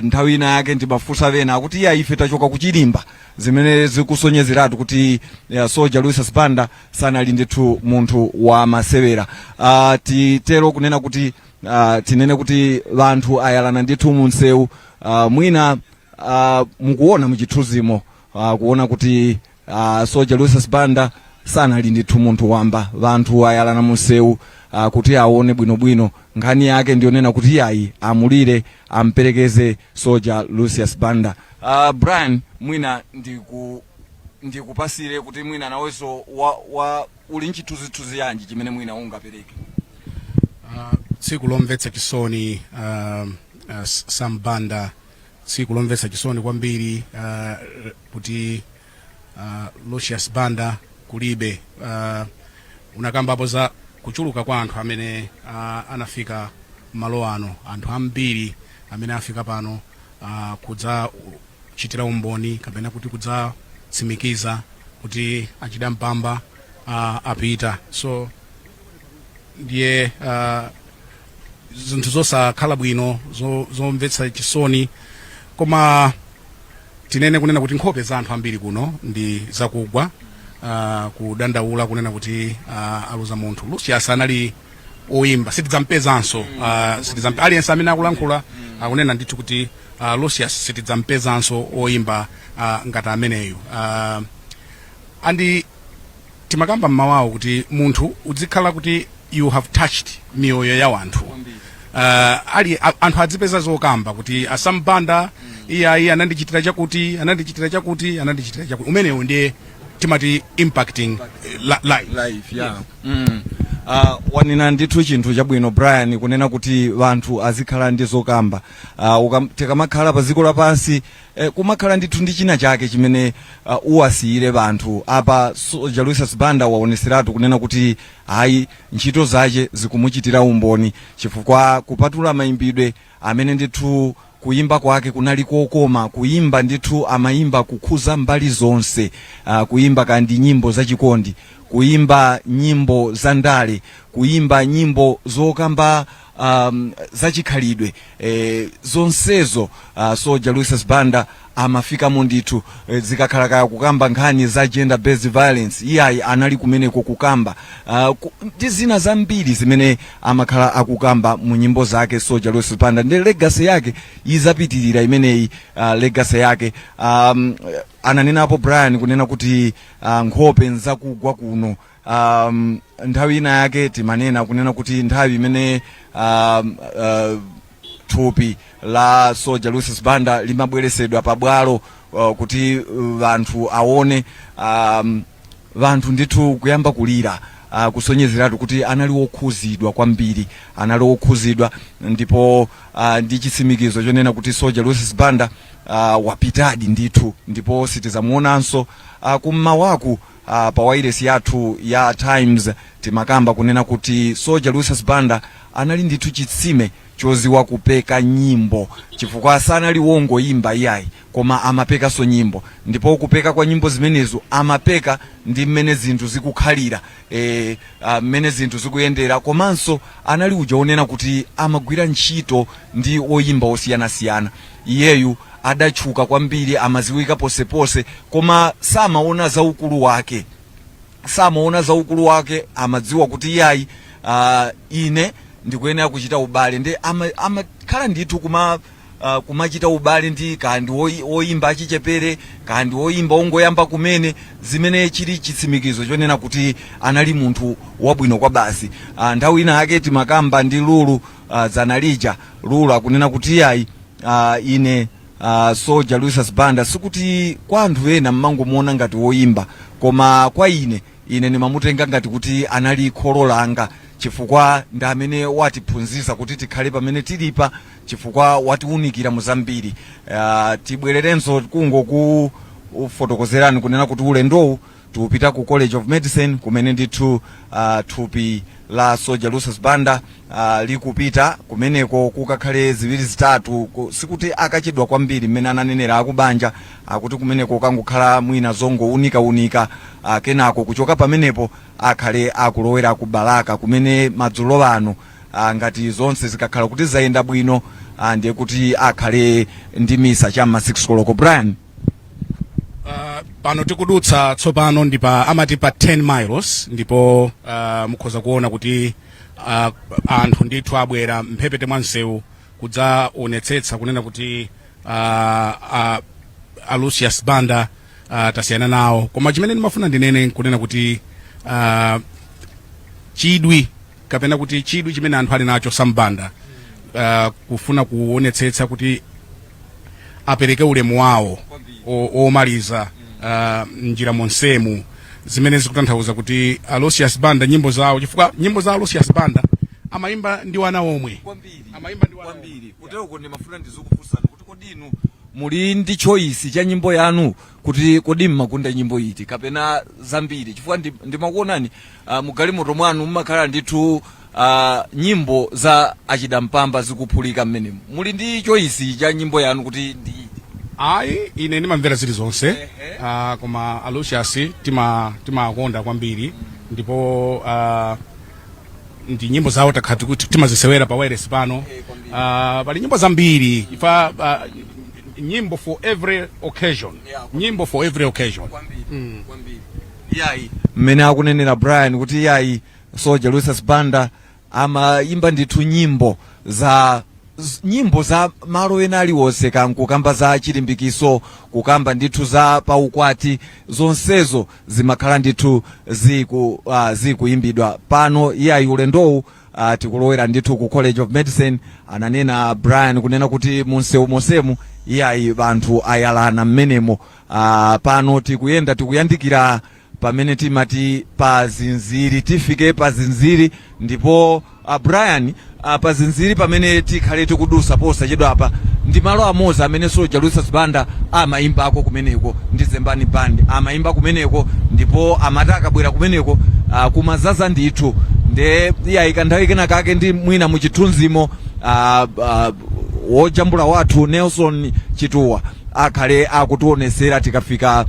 Nthawi ina yake ndimafunsa vena, akuti iya, ife tachoka kuchilimba, zimene zikusonyezeratu kuti Soja Lucius Banda sanali ndithu munthu wa masewera. Titero kunena kuti tinene kuti vanthu ayalana ndithu munsewu. Mwina mukuona muchithunzimo, kuona kuti Soja Lucius Banda sanali ndithu munthu wamba. Vanthu ayalana munsewu kuti aone bwinobwino. Nkhani yake ndiyonena kuti yayi, amulire, amperekeze Soja Lucius Banda. Brian, mwina ndikupasire kuti mwina nawenso wa uli nchithunzithunzi yanji chimene mwina ungapereke. Tsiku lomvetsa chisoni, Sam Banda, tsiku lomvetsa chisoni kwambiri kuti Lucius Banda kulibe. Unakambapo za kuchuluka kwa anthu amene anafika malo ano, anthu ambiri amene afika pano kudzachitira umboni kapena kuti kudzatsimikiza kuti achida mpamba apita. So ndiye zinthu zosakhala bwino, zomvetsa chisoni, koma tinene kunena kuti nkhope za anthu ambiri kuno ndi zakugwa, kudandaula kunena kuti aluza munthu. Lucius anali oyimba, sitidzampezanso. Aliyense amene akulankhula akunena ndithu kuti Lucius sitidzampezanso oyimba ngati ameneyu. Andi timakamba mmawawo kuti munthu uzikhala kuti you have touched miyoyo ya wanthu, anthu adzipeza zokamba kuti a Sam Banda iye anandichitira chakuti, anandichitira chakuti, anandichitira chakuti. Umenewu ndiye timati impacting life. Life, yeah. Wanena ndithu chinthu chabwino Brian, kunena kuti vanthu azikhala ndi zokamba. Tikamakhala pa dziko lapansi, kumakhala ndithu ndi china chake chimene uwasiyire vanthu. Apa Soja Lucius Banda waoneseratu kunena kuti ayi, ntchito zace zikumuchitira umboni, chifukwa kupatula mayimbidwe amene ndithu kuyimba kwake kunali kokoma, kuyimba ndithu amayimba kukhuza mbali zonse, kuyimba kandi nyimbo zachikondi. Kuimba nyimbo za ndale, kuimba nyimbo zokamba zachikhalidwe, zonsezo Soldier Lucius Banda amafikamo ndithu. Zikakhala kaya kukamba nkhani za gender based violence, iyayi, anali kumeneko kukamba ndi zina zambiri zimene amakhala akukamba mu nyimbo zake Soldier Lucius Banda. Ndi legacy yake izapitirira imeneyi, legacy yake. Ananenapo Brian kunena kuti nkhope nzakugwa kuno. Nthawi ina yake timanena kunena kuti nthawi imene thupi la Soldier Lucius Banda limabweresedwa pabwalo kuti vanthu aone, vanthu ndithu kuyamba kulira, kusonyezeratu kuti anali wokhuzidwa kwambiri, anali wokhuzidwa. Ndipo ndi chitsimikizo chonena kuti Soldier Lucius Banda wapitadi ndithu ndipo sitizamuonanso. Kummawaku pa wairesi yathu ya Times timakamba kunena kuti Soldier Lucius Banda anali ndithu chitsime choziwa kupeka nyimbo, chifukwa sanali wongoyimba iyayi, koma amapekanso nyimbo. Ndipo kupeka kwa nyimbo zimenezo amapeka ndi mmene zinthu zikukhalira, mmene zinthu zikuyendera. Komanso anali uja onena kuti amagwira ntchito ndi oyimba osiyanasiyana. Iyeyu adatchuka kwambiri, amaziwika posepose, koma samaona za ukulu wake, samaona za ukulu wake. Amadziwa kuti iyayi, ine ndikuyenera kuchita ubale ndi amakhala ndithu kumachita ubale ndi kandi oyimba achichepere, kandi oyimba ongoyamba kumene, zimene chili chitsimikizo chonena kuti anali munthu wabwino kwa basi. Nthawi ina yake timakamba ndi Lulu dzanalija. Lulu akunena kuti iyayi, ine Soldier Lucius Banda sikuti kwa anthu ena mmangomuona ngati woyimba, koma kwa ine, ine ndimamutenga ngati kuti anali kholo langa, chifukwa ndi amene watiphunzitsa kuti tikhale pamene tilipa, chifukwa watiwunikira mu zambiri. Tibwererenso kungo kufotokozerani kunena kuti ulendowu tikupita ku College of Medicine, kumene ndithu thupi la Soldier Lucius Banda likupita kumeneko kukakhale ziwiri zitatu. Sikuti akachedwa kwambiri mmene ananenera akubanja, akuti kumeneko kangokhala mwina zongowunikawunika, kenako kuchoka pamenepo akhale akulowera ku Balaka, kumene madzulo ano, ngati zonse zikakhala kuti zayenda bwino, ndiye kuti akhale ndi misa cham'ma 6 koloko, Brian. Pano tikudutsa tsopano ndi pa amati pa 10 miles, ndipo mukhoza kuona kuti anthu ndithu abwera mphepete mwa msewu kudzaonetsetsa kunena kuti a Lucius Banda tasiyana nawo. Koma chimene ndimafuna ndinene nkunena kuti chidwi, kapena kuti chidwi chimene anthu ali nacho sambanda, kufuna kuonetsetsa kuti apereke ulemu wawo omaliza njira monsemu, zimene zikutanthauza kuti Aloysius Banda nyimbo zawo, chifukwa nyimbo za Aloysius Banda amayimba ndi wana omwe, amayimba ndi wana omwe. Kwambiri. Kuteroko ndimafuna ndizikufunsani kuti kodi inu muli ndi choice cha nyimbo yanu, kuti kodi mmakonda nyimbo iti kapena zambiri? Chifukwa ndimakuonani mugalimoto mwanu mmakhala ndithu nyimbo za achidampamba zikuphulika mmenemu. Muli ndi choice cha nyimbo yanu kuti ndi iti? Ayi, ine ndimamvera zilizonse, koma Aloysius timakonda kwambiri, ndipo ndi nyimbo zawo takhala timazisewera pa wireless pano. Pali nyimbo zambiri ifa, nyimbo for every occasion, nyimbo for every occasion. Yayi, mmene akunenera Brian kuti yayi, Soldier Lucius Banda amayimba ndithu nyimbo za malo ena aliwonse, kukamba za chilimbikiso, kukamba ndithu za paukwati, zonsezo zimakhala ndithu zikuyimbidwa pano. Iyayi, ulendowu tikulowera ndithu ku College of Medicine. Ananena Brian kunena kuti munsewu monsemu iyayi, anthu ayalana mmenemo. Pano tikuyenda, tikuyandikira pamene timati pa Zinziri, tifike pa Zinziri. Ndipo Brian, pa Zinziri pamene tikhale tikudusa posachedwa apa ndi malo amodzi amene Soldier Lucius Banda amayimbako kumeneko ndi Zembani Band. Amayimba kumeneko ndipo amati akabwera kumeneko kumazaza ndithu. Nde iyayi, kanthawi kena kake ndi mwina muchithunzimo, wojambula wathu Nelson Chituwa Akhale akutionesera tikafika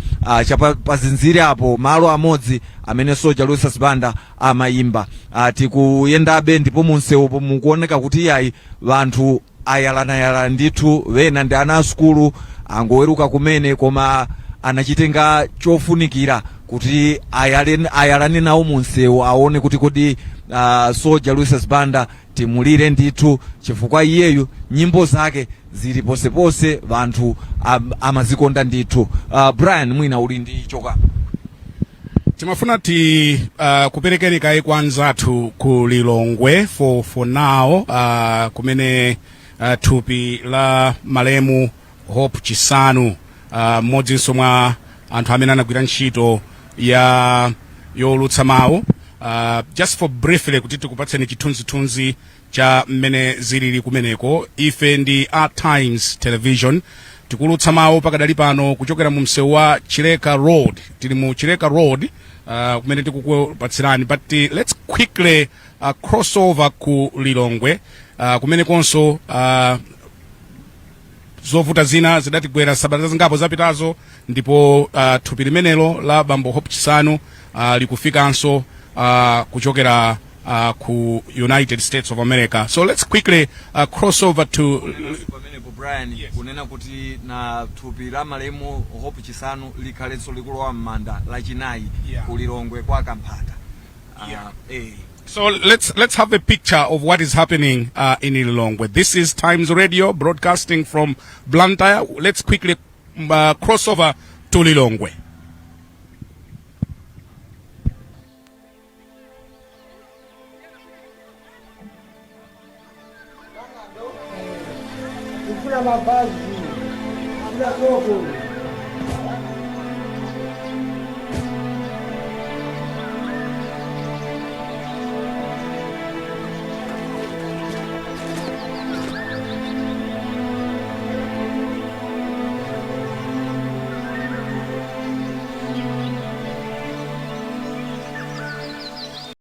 chapa pazinziri apo, malo amodzi amene Soja Lucius Banda amayimba. Tikuyendabe ndipo munsewupo mukuoneka kuti iyayi, vanthu ayalanayalana ndithu. Wena ndi ana asukulu angoweruka kumene, koma anachitenga chofunikira kuti ayalane nawo munsewu, aone kuti kodi Soja Lucius Banda timulire ndithu, chifukwa iyeyu nyimbo zake zili posepose, vanthu amazikonda ndithu. Brian, mwina uli ndi choka? Timafuna ti kuperekeni kaye kwa anzathu ku Lilongwe for now, kumene thupi la malemu Hope Chisanu, mmodzinso mwa anthu amene anagwira ntchito ya yowulutsa mawu. Just for briefly kuti tikupatseni chithunzithunzi cha mmene zilili kumeneko. Ife ndi a Times Television, tikulutsa mawu pakadali pano kuchokera mu msewu wa Chileka Road. Tili mu Chileka Road kumene tikukupatsirani, but let's quickly cross over ku Lilongwe, kumenekonso zovuta zina zidatigwera sabata zingapo zapitazo, ndipo thupi limenelo la bambo Hope Chisanu likufikanso kuchokera ku United States of America. So let's quickly cross over to Pamenepo Brian, kunena kuti na thupi la malemu Hope Chisanu likhalenso likulowa m'manda Lachinayi ku Lilongwe kwa Kamphata. So let's have a picture of what is happening in Lilongwe. This is Times Radio broadcasting from Blantyre. Let's quickly cross over to Lilongwe. Kufuna mapazi, kufuna soko.